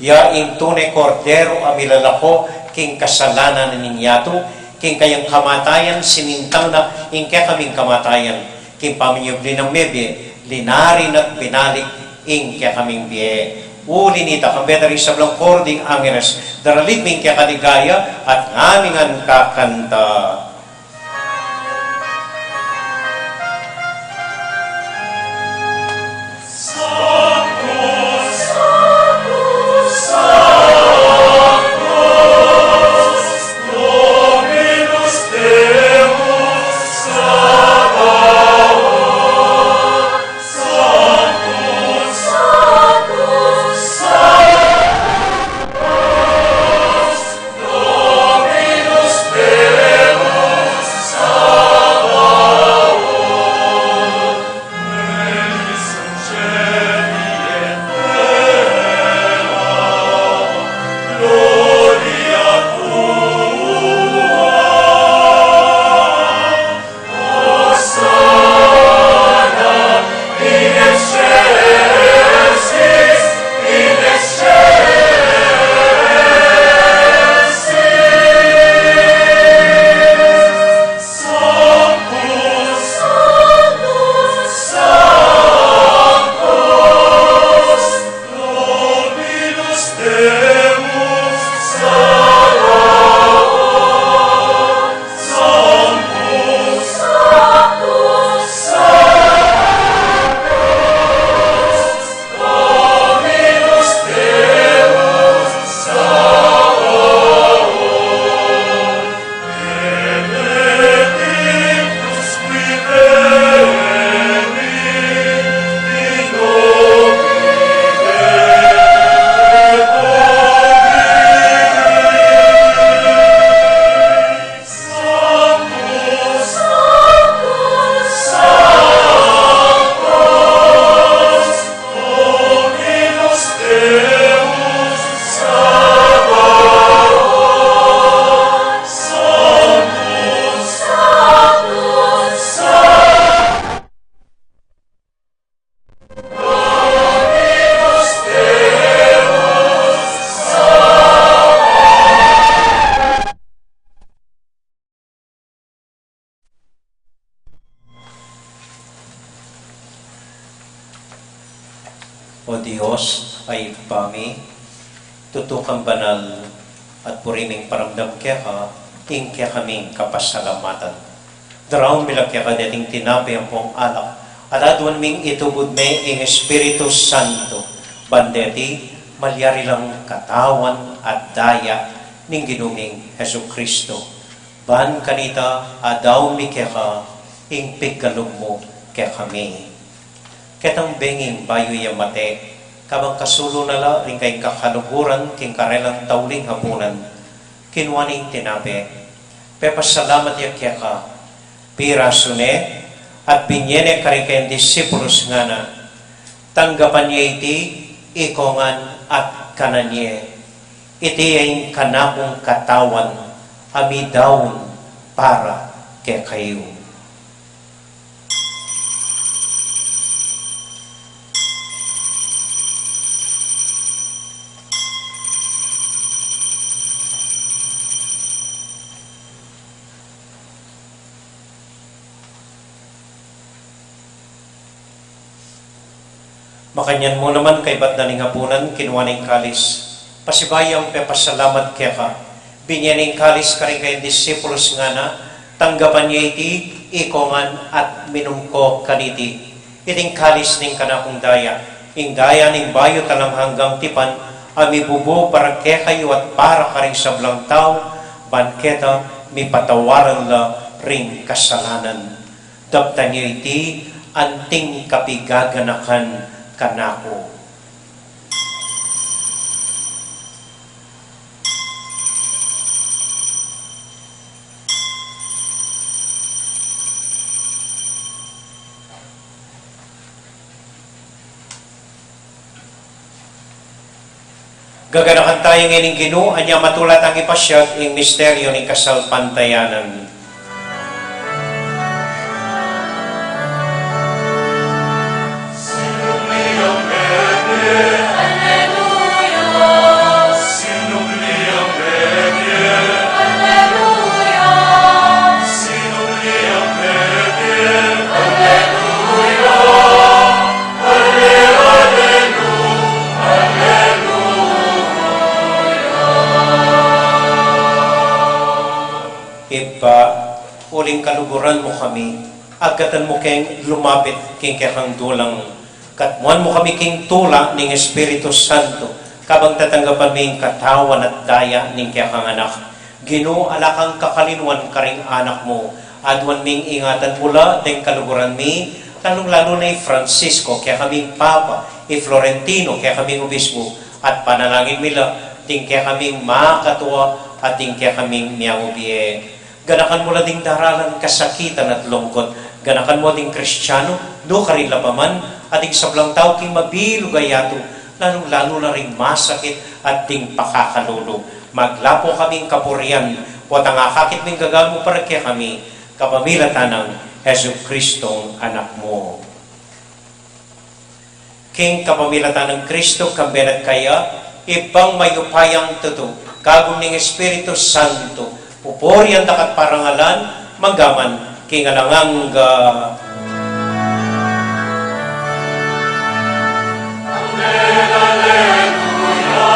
Ya ing tune Kordero a milalako king kasalanan ning yatu, king kayang kamatayan sinintang na ing kekaming kamatayan, king pamanyubli nang mebie, linari na't binalik ing kekaming bie. Uli nita, kambe da ring sablang koro ding angeles, daralit mi ing kekaligaya, at ngami ngan kakanta. O Dios, a Ibpa mi, tutu kang banal, at buri ming paramdam keka ing kekaming kapasalamatan. Daraun mi la keka deting tinape ampong alak, at aduan ming itubud me ing Espiritu Santo, ban deti malyari lang katawan at daya ning Ginu ming Jesucristo. Ban kanita, adaun mi keka ing pigkalub mu kekami. Ketang benging bayu ya mate, kabang kasulu na la ring kayang kakaluguran king karelang tauling hapunan, kinua ne ing tinape, pepasalamat ya keka, pirasu ne, at binye ne karing kayang disipulus, ngana: Tanggapan ye iti, ikongan at kanan ye. Iti ya ing kanakung katawan a midaun para kekayu. Makanyan mu naman kaybat na ning apunan, kinua ne ing kalis, pasibayu yang pepasalamat keka, binye ne ing kalis karing kayang disipulus, ngana, tanggapan ye iti, ikongan at minum ko kaniti. Iting kalis ning kanakung daya, ing daya ning bayu at alang anggang tipan, a mibubu para kekayu at para karing sablang tau, ban keta mipatawaran la ring kasalanan. Daptan ye iti anting kapigaganakan kanaku. Gaganakan tamu ing Ginu, anya matula tang ipasiag ing misteryu ning kasalpantayanan. Ibpa, uling kaluguran mu kami, agkatan mu keng lumapit king kekang dulang, katmuan mu kami king tula ning Espiritu Santo, kabang tatanggapan mi ing katawan at daya ning kekang Anak. Ginu, ala kang kakalinuan karing anak mu, aduan ming ingatan mu la deng kaluguran mi, lalung-lalu na i Francisco, kekaming Papa, i Florentino, kekaming Obispo, at panalangin mi la ding kekaming makatua at ding kekaming miaubie. Ganakan mu la ding daralan kasakitan at lungkut, ganakan mu ding Kristiano, nukarin la pa man, at ding sablang tau king mabilug a yatu, lalung-lalu na ring masakit at ding pakakalulu. Maglapo kaming kapurian, potang akakit ming gagamu para kekami, kapamilatan nang Jesucristong Anak mu. King kapamilatan nang Kristo, kambe na at kaya, Ibpang mayupayang tutu, kagum ning Espiritu Santo, pupurian da ka at parangalan, manggaman king alang angga. Amen, alleluia.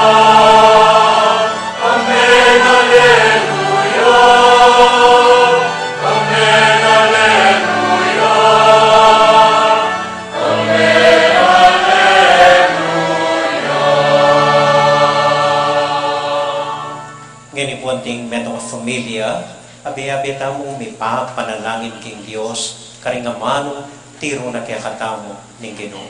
Amen, alleluia. Amen, alleluia. Amen, alleluia. Ngeni pu, anting metung a familia, abe-abe tamung mipapanalangin king Dios, karing amanung tiru na kekatamu ning Ginu.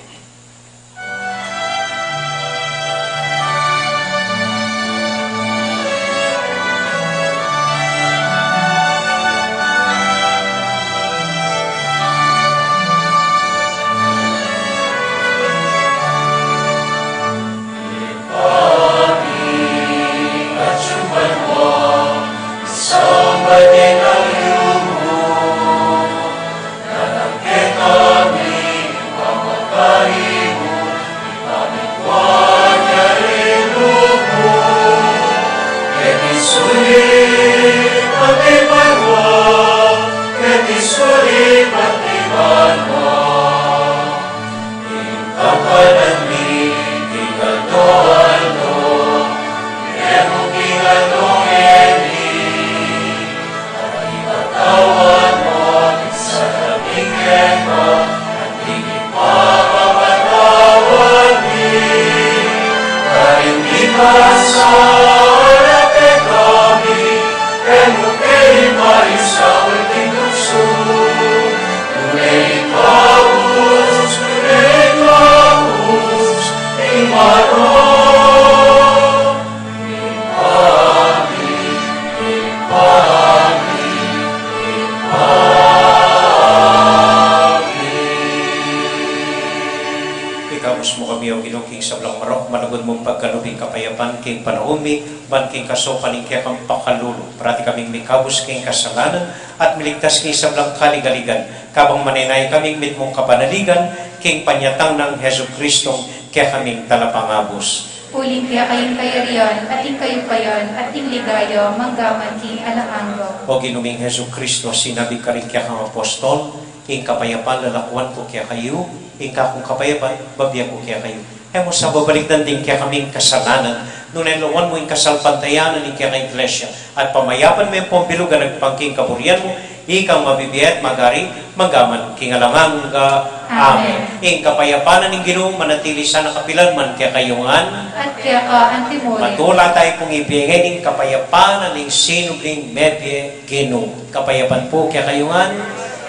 Ikabus mu kami, O Ginu, king sablang marok, malugud mung pagkalub ing kapayapan king panaun mi, ban king kasaupan ning kekang pakalulu, parati kaming mikabus king kasalanan, at miligtas king sablang kaligaligan, kabang manenaya kaming mitmung kapanaligan, king panyatang nang Jesucristong kekaming Talapangabus. Uling keka ing kayarian, at ing kayupayan, at ing ligaya, manggaman king alang angga. O Ginu ming Jesucristo, sinabi karing kekang apostol, Ing kapayapan lalakuan ku kekayu, ing kakung kapayapan bibie ku kekayu. E mu sa babalikdan ding kekaming kasalanan, nune lawan mu ing kasalpantayanan ning kekang Iglesia, at pamayapan me ampong bilug a agpang king kaburian mu, ikang mabibie at magari mangga man king alang angga. Amen. Amen. Ing kapayapan na ning Ginu manatili sana kapilan man kekayu ngan. At keka antimurin. Matula tayu pung ibie ngeni ing kapayapan na ning sinubling mebie Ginu. Kapayapan pu kekayu ngan.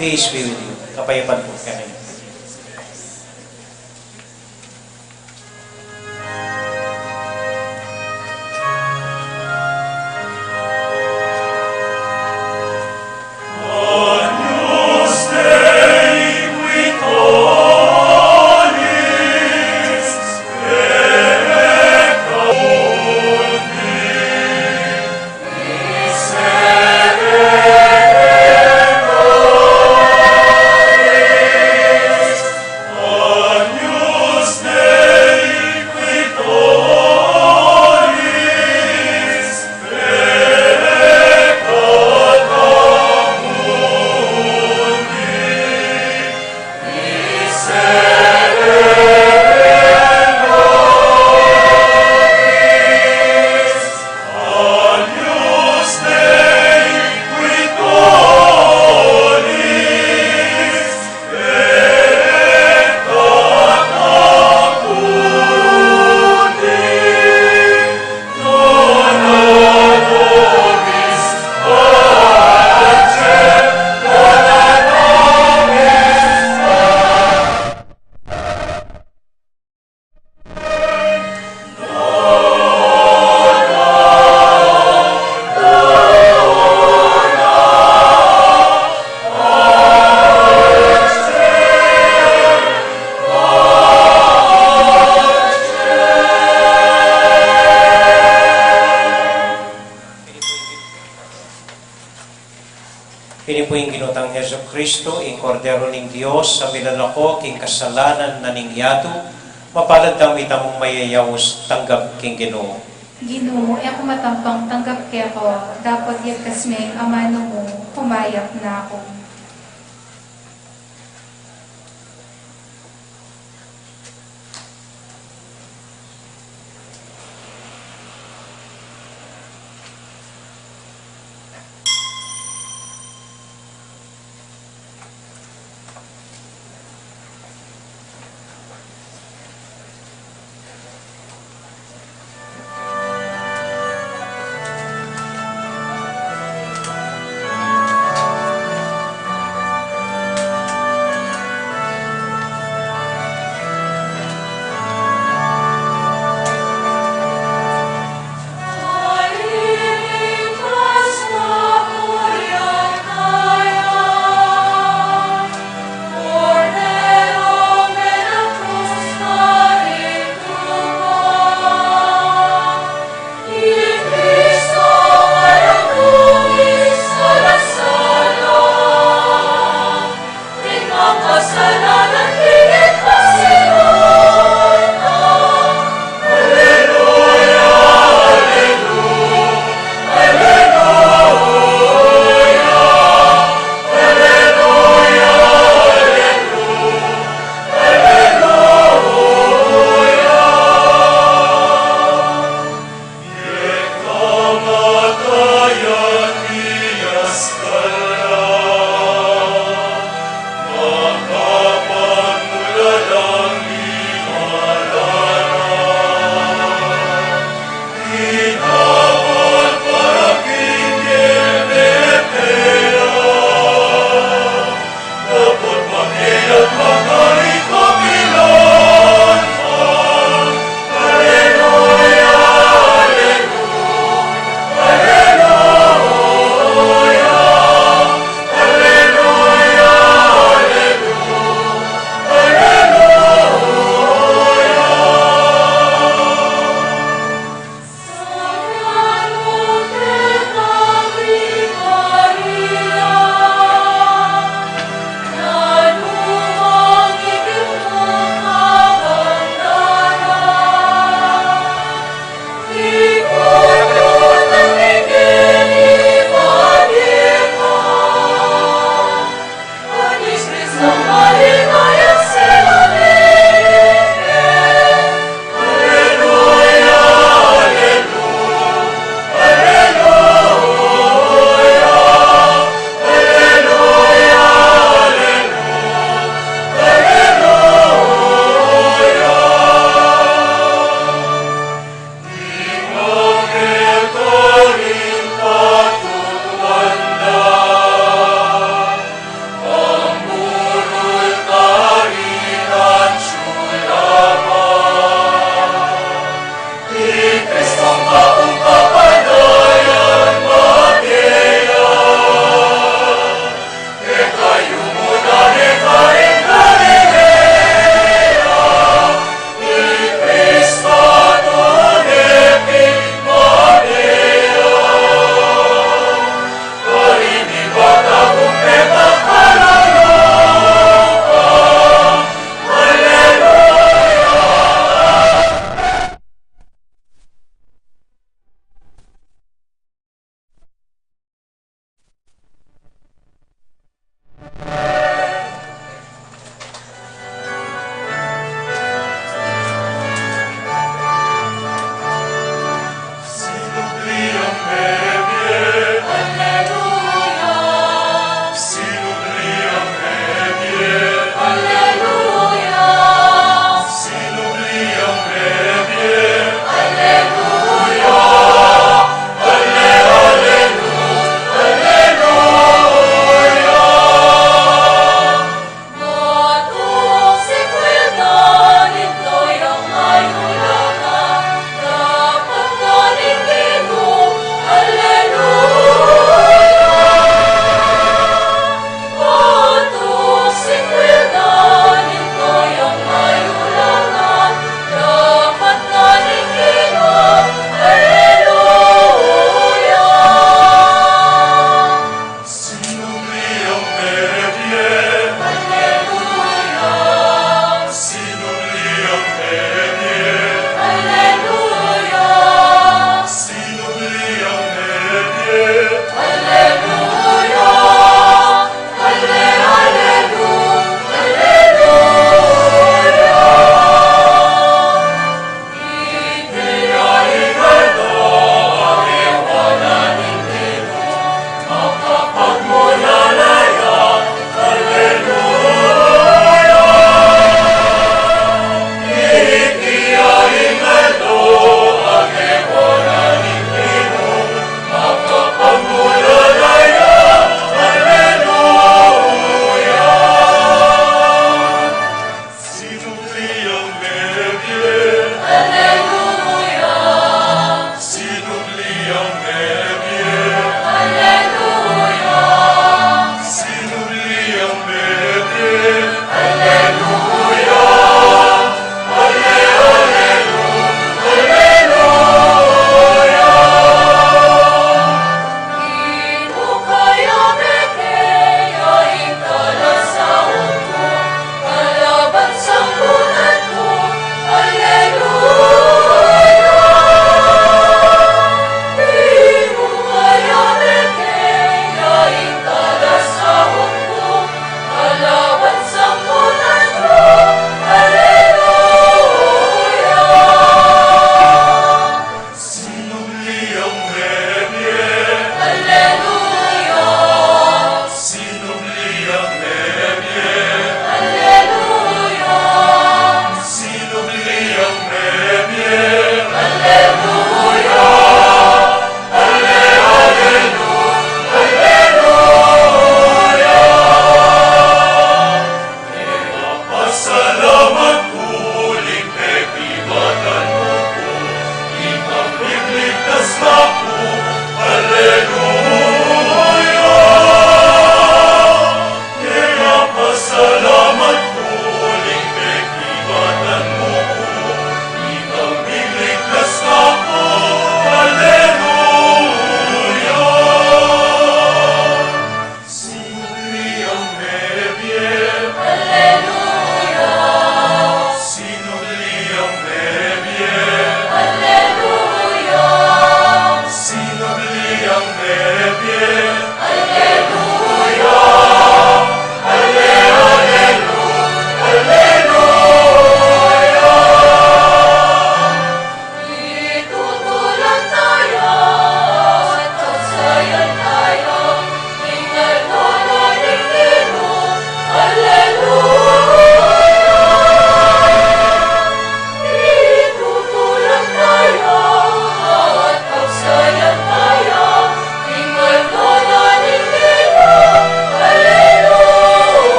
Peace be with you. Kapayapan pu kekayu. Ini pu ing Ginu tang Jesucristo, ing Kordero ning Dios, a milalako king kasalanan na ning yatu. Mapalad tamu itamung mayayaus tanggap king Ginu. Ginu, e ku matampang tanggap keka, dapot yagkas me ing amanu mu, kumayap na ku.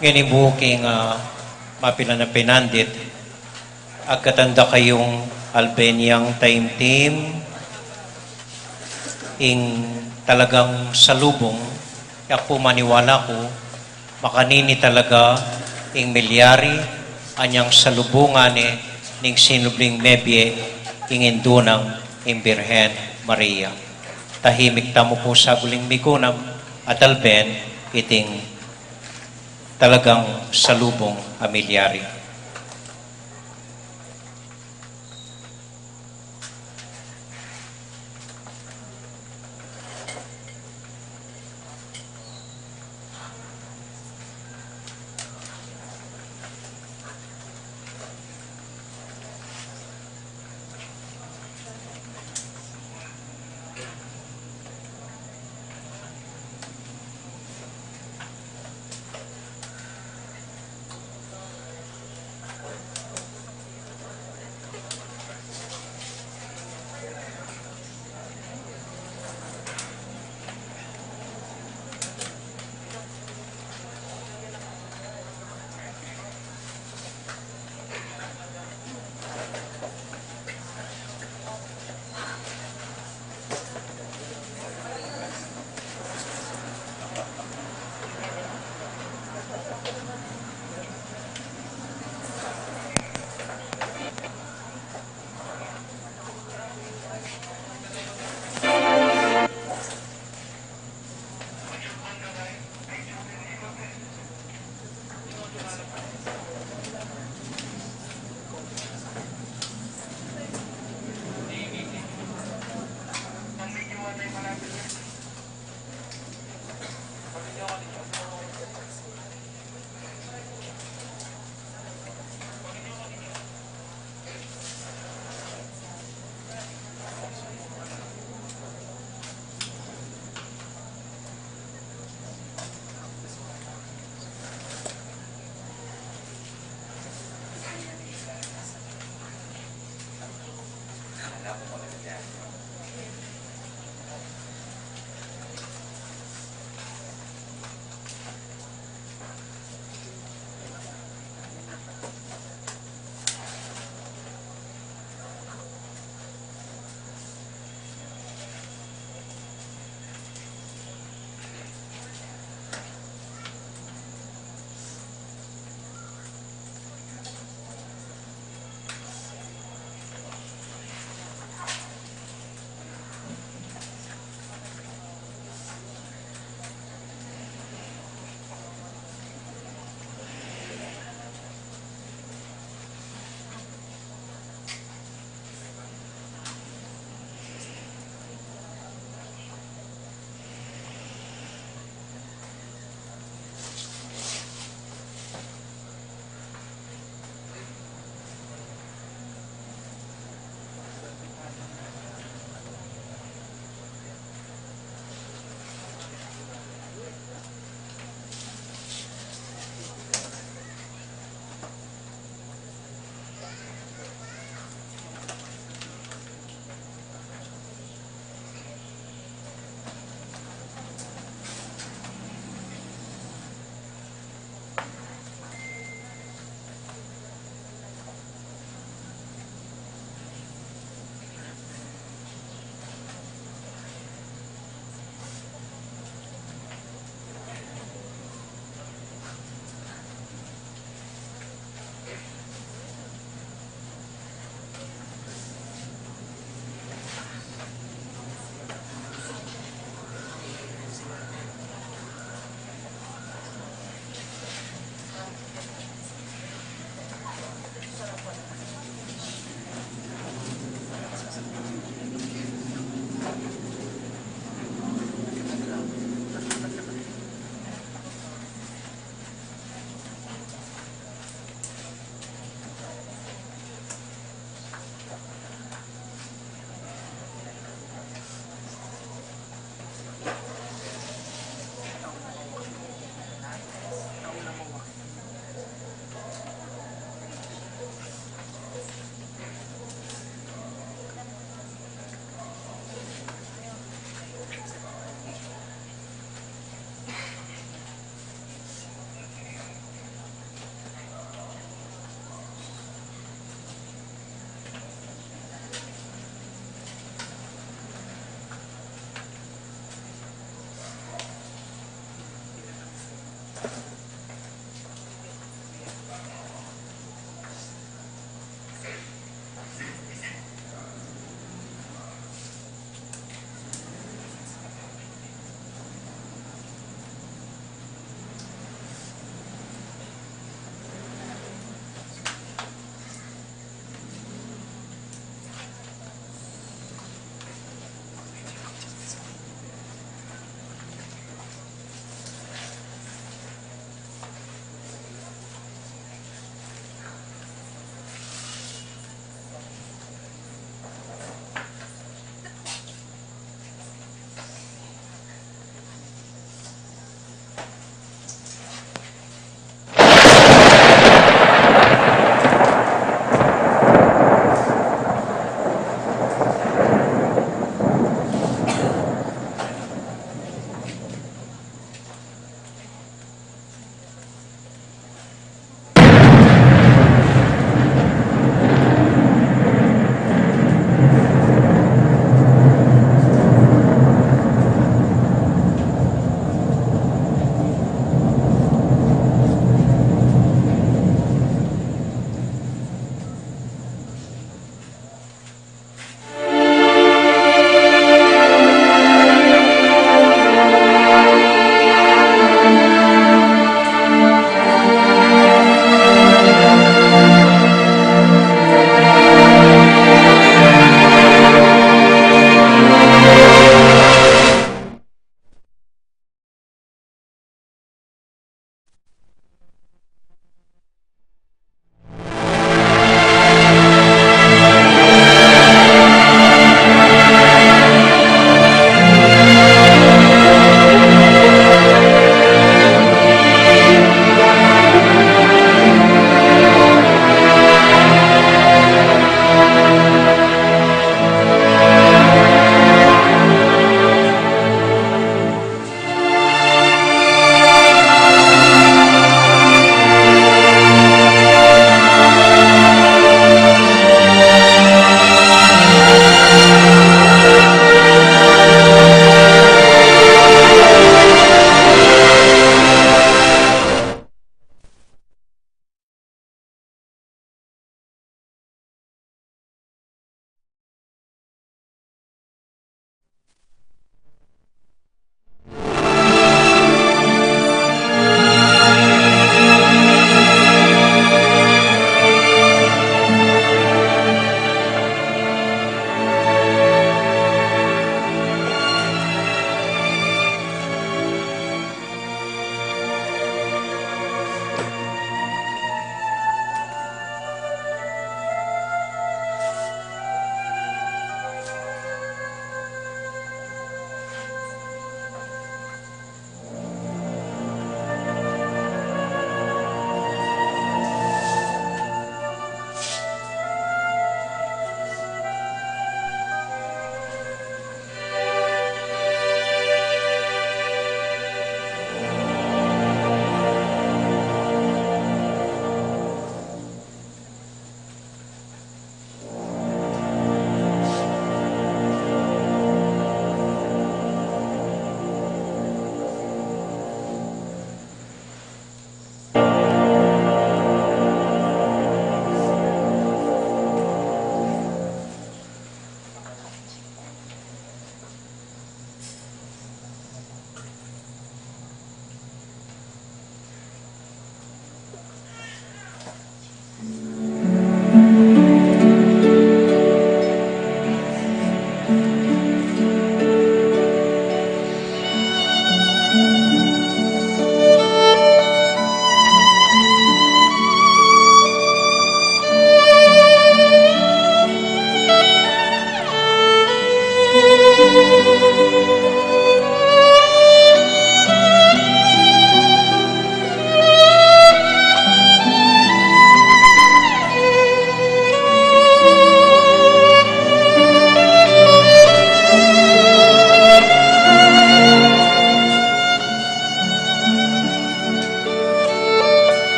Ngeni mu king, ah, mapilan a pinandit, agkatan da kayung Albaniang taimtim, ing talagang salubung, kaya ku maniwala ku, makanini talaga ing milyari, anyang salubungan ne ning sinubling mebie, ing Indu nang ing Birhen Maria. Tahimik tamu pu saguling mikunam at alben iting talagang salubung a milyari.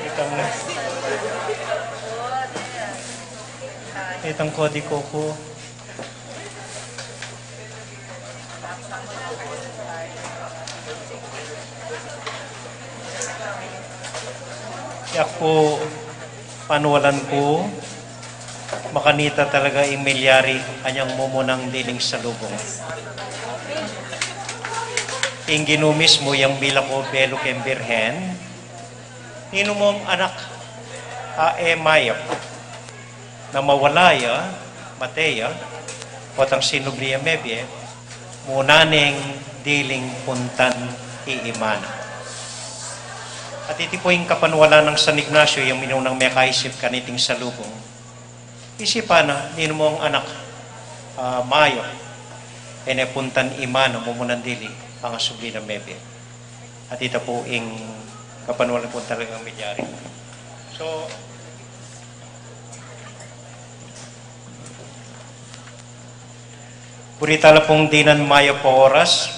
Itang, itang kodigo ku. Yak pu, panualan ku, makanita talaga ing milyari anyang mumunang diling salubung. Ing Ginu mismu yang bila ku belu keng Birhen, ninu mung anak a e mayap na mawala ya, mate ya, potang sinubli ya mebie, muna neng diling puntan i ima na. At iti pu ing kapanualan nang San Ignacio, yang minunang mekaisip kaniting salubung. Isipan na, ninu mung anak, ah, mayap, e ne puntan ima na, mumunang diling, pangasubli na mebie. At ita pu ing kapanualan pung talagang milyari. So, buri tala pung dinan mayap a oras,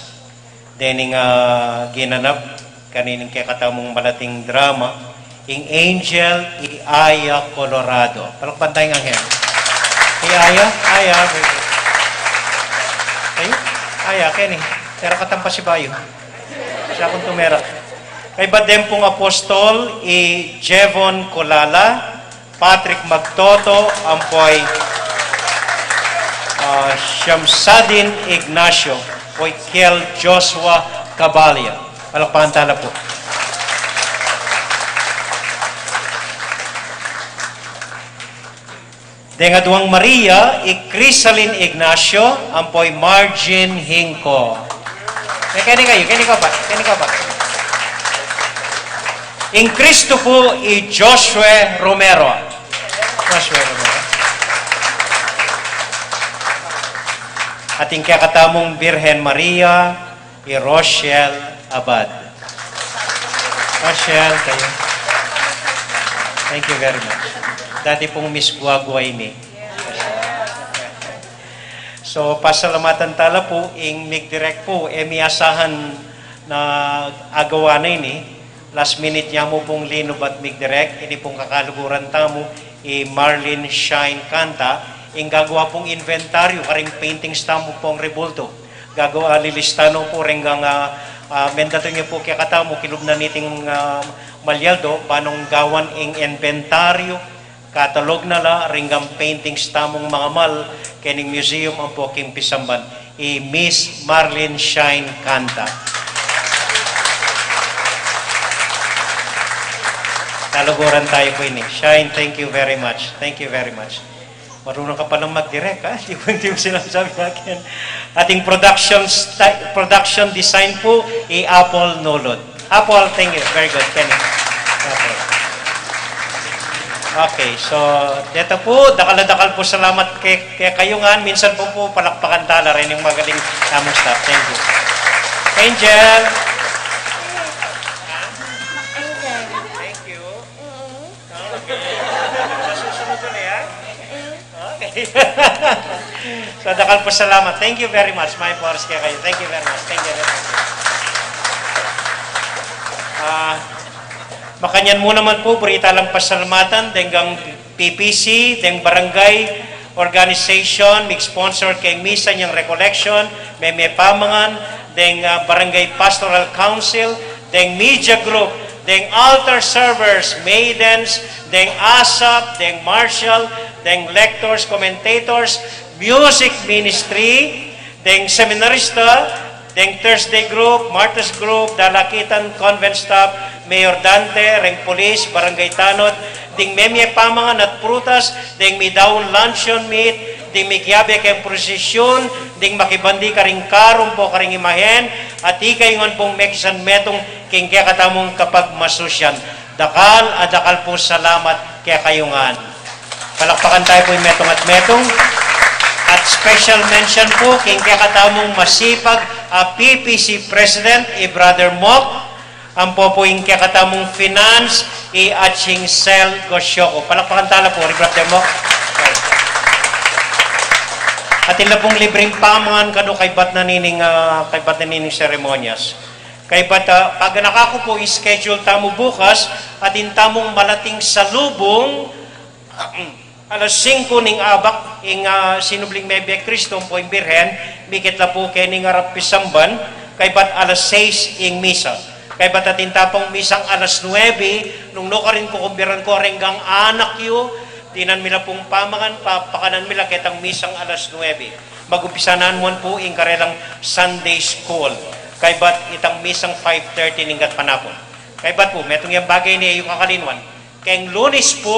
dening, ah, ginanap kanining kekatamung malating drama, ing Angel i Aya Colorado. Palakpan taya ing Angel. I Aya, Aya, very good. Kayu? Aya, keni. Pero katampa si Bayu. Siya kung tumera. Kaybat den pung apostol, i Jevon Colala, Patrick Magtoto, ampo i, ah, Shamsadin Ignacio, ampo i Kiel Joshua Cabalia. Palakpakan tala pu. Deng aduang Maria, i Crisalin Ignacio, ampo i Margin Hinco. E, keni kayu, keni kabat, keni kabat. Ing Kristu pu, i Joshua Romero. Joshua Romero. At ing kekatamung Birhen Maria, i Rochelle Abad. Rochelle, kayu. Thank you very much. Dati pung Miss Guagua ini. So, pasalamatan tala pu, ing mig-direct pu, e mi asahan na agawa na ini, last minute ya mu pung linub at mig-direct, ini pung kakaluguran tamu, i Marlene Shine Canta, ing gagawa pung inventaryo, karing paintings tamu pung rebulto. Gagawa, lilista no pu, renggang, ah, ah, mendatung yu pu kekatamu, kilub na niting, ah, malyaldo, ba nung gawan ing inventaryo, catalog na la, renggang paintings tamung mangamal, kening museum, ampo king pisamban, i Miss Marlene Shine Canta. Kaluguran tayu pu ini. Shine, thank you very much. Thank you very much. Marunong ka palang mag-direct, ha? Di mo, di mo sinasabi sa akin. Ating production sty-, production design pu, i Apple Nulod. Apple, thank you. Very good, Kenny. Apple. Okay, so, deta pu, dakal na dakal pu salamat ke, kekayu ngan. Minsan pu pu, palakpakan tala rin ing magaling tamung staff. Thank you. Angel. Angel. Thank you. Mm. Okay. Sa susunod ulit, ha? Mm. Okay. So, dakal pu salamat. Thank you very much. Mayap a oras kekayu. Thank you very much. Thank you very much. Ah, makanyan mu naman pu, buri talang pasalamatan, deng gang P P C, deng barangay organization, mig-sponsor keng misa nyang recollection, meme pamangan, deng, ah, Barangay Pastoral Council, deng media group, deng altar servers, maidens, deng ASAP, deng marshal, deng lectors, commentators, music ministry, deng seminarista, deng Thursday group, Martyrs group, Dalakitan convent staff, Mayor Dante, reng pulis, barangay tanod, ding memie pamangan at prutas, ding midaun luncheon meat, ding mikiabe keng prosisyun, ding makibandi karing karu ampo karing imahen, at ikayu ngan pung mekisan metung king kekatamung kapagmasusyan. Dakal a dakal pung salamat kekayu ngan. Palakpakan tayu pu ing metung at metung. At special mention pu king kekatamung masipag a P P C President, i Brother Mok, ampo pu ing kekatamung finance, i Aching Sel Gosyoku. Palakpakan tala pu ri Brother Mok. Atin la pung libreng pamangan kanu kaybat na nining, ah, kaybat na nining seremonyas. Kaybat, ah, paganaka ku pu ing schedule tamu bukas, atin tamung malating salubung, alas singko ning abak, ing, ah, sinubling mebie Kristo ampo ing Birhen, mikit la pu keni ing arap pisamban, kaybat alas sais ing misa. Kaybat atin ta pung misang alas nuebe, nung nukarin ku kumbiran ku reng anak yu, dinan mi la pung pamangan, papakanan mi la ketang misang alas nuebe. Magumpisa na mu pu ing karelang Sunday school. Kaybat itang misang five thirty ning gatpanapun. Kaybat pu, metung yang bage ini e yu kakalinwan. Keng Lunes pu,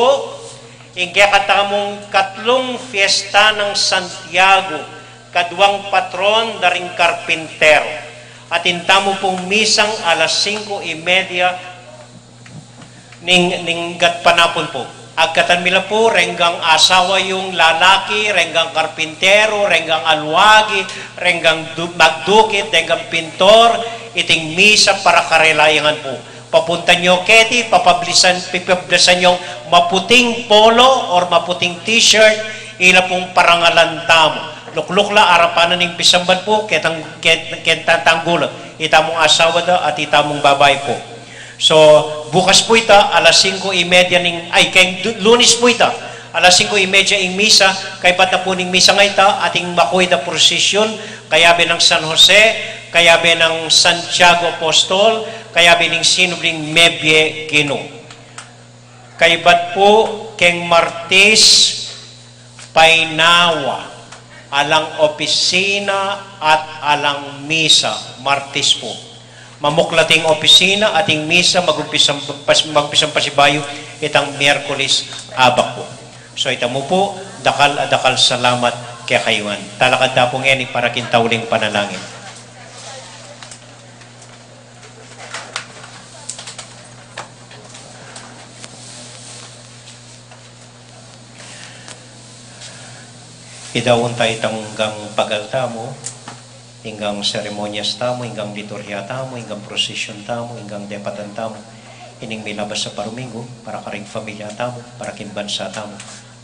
ing kekatamung katlung fiesta nang Santiago, kaduang patron da ring karpintero. Atin tamu pung misang alas singko y media ning, ning gatpanapun pu. Agkatan mi la pu, renggang asawa yung lalaki, renggang karpintero, renggang alwagi, renggang du-, magdukit, renggang pintor, iting misa para karela ya ngan pu. Papuntan yu keti, papablisan, pipablasan yung maputing polo or maputing t-shirt, ila pung parangalan tamu. Lukluk la, arapan na ning pisamban pu, ketang, ket-, ketang tanggulan. Itamung asawa da at itamung babai pu. So, bukas pu ita, alas singko y media ning, ay, keng du-, Lunes pu ita, alas singko y media ing misa, kaybat na pu ning misang ita, atin makuid a prosesyon, kayabe nang San Jose, kayabe nang Santiago Apostol, kayabe ning sinubling mebie Ginu. Kaybat pu keng Martes, painawa, alang opisina at alang misa, Martes pu. Mamuklat ing opisina at ing misa, magumpisang pas-, magumpisang pasibayu itang Miyerkules abak pu. So, ita mu pu, dakal a dakal salamat kekayu ngan. Talakad ta pu ngeni para king tauling panalangin. Idaun ta itang inggang pagal tamu, inggang seremonyas tamu, inggang liturhiya tamu, inggang prosesyon tamu, inggang depatan tamu, ining milabas a paruminggu, para karing familia tamu, para king bansa tamu,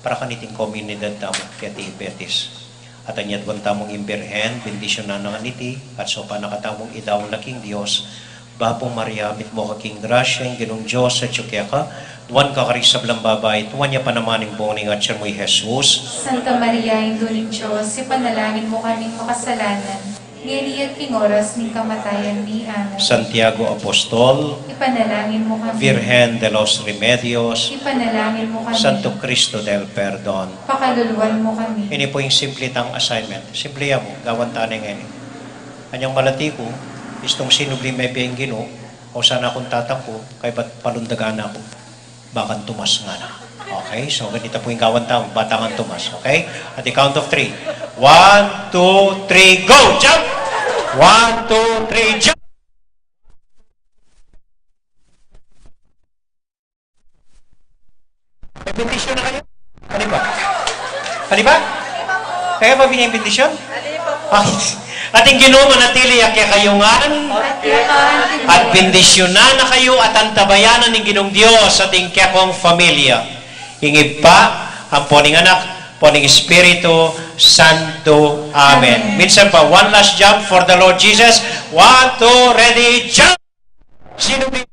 para kaniting komunidad tamu, keti Betis. At anyad wan tamung ing Birhen, bendisyunan na ngan iti, at saupan na katamung idaun la king Dios, Bapu Maria, mitmu ka king grasya, ing Ginung Dios atyu keka, nuan ka karing sablang babai, at nuan ya pa naman ing bunga ning atyan mu, i Jesus. Santa Maria, Indu ning Dios, ipanalangin mu kaming makasalanan, ngeni at king oras ning kamatayan mi. Amen. Santiago Apostol, ipanalangin mu kami. Virgen de los Remedios, ipanalangin mu kami. Santo Cristo del Perdon, pakaluluan mu kami. Ini pu ing simple tang assignment. Simple ya mu, gawan ta ne ngeni. Anyang malati ku, istung sinubli me bie ing Ginu, ausan na kung tatampu, kaybat palundagan na ku. Ba kang tumas ngana. Okay, so ganita pu ing gawan tamu, ba ta kang tumas, okay? At the count of three. One, two, three, go! Jump! One, two, three, jump! May bendisyon na kayu? Ano pa? Ano pa? Kaya pa binibendisyon? Ay, at ing Ginu manatili ya kekayu ngan. At bendisyunan na kayu at antabayanan ning Ginung Dios at ing kekong familia. Ing Ibpa, ampo ning Anak, ampo ning Espiritu Santo. Amen. Amen. Minsan pa, one last jump for the Lord Jesus. One, two, ready, jump! Sino bi-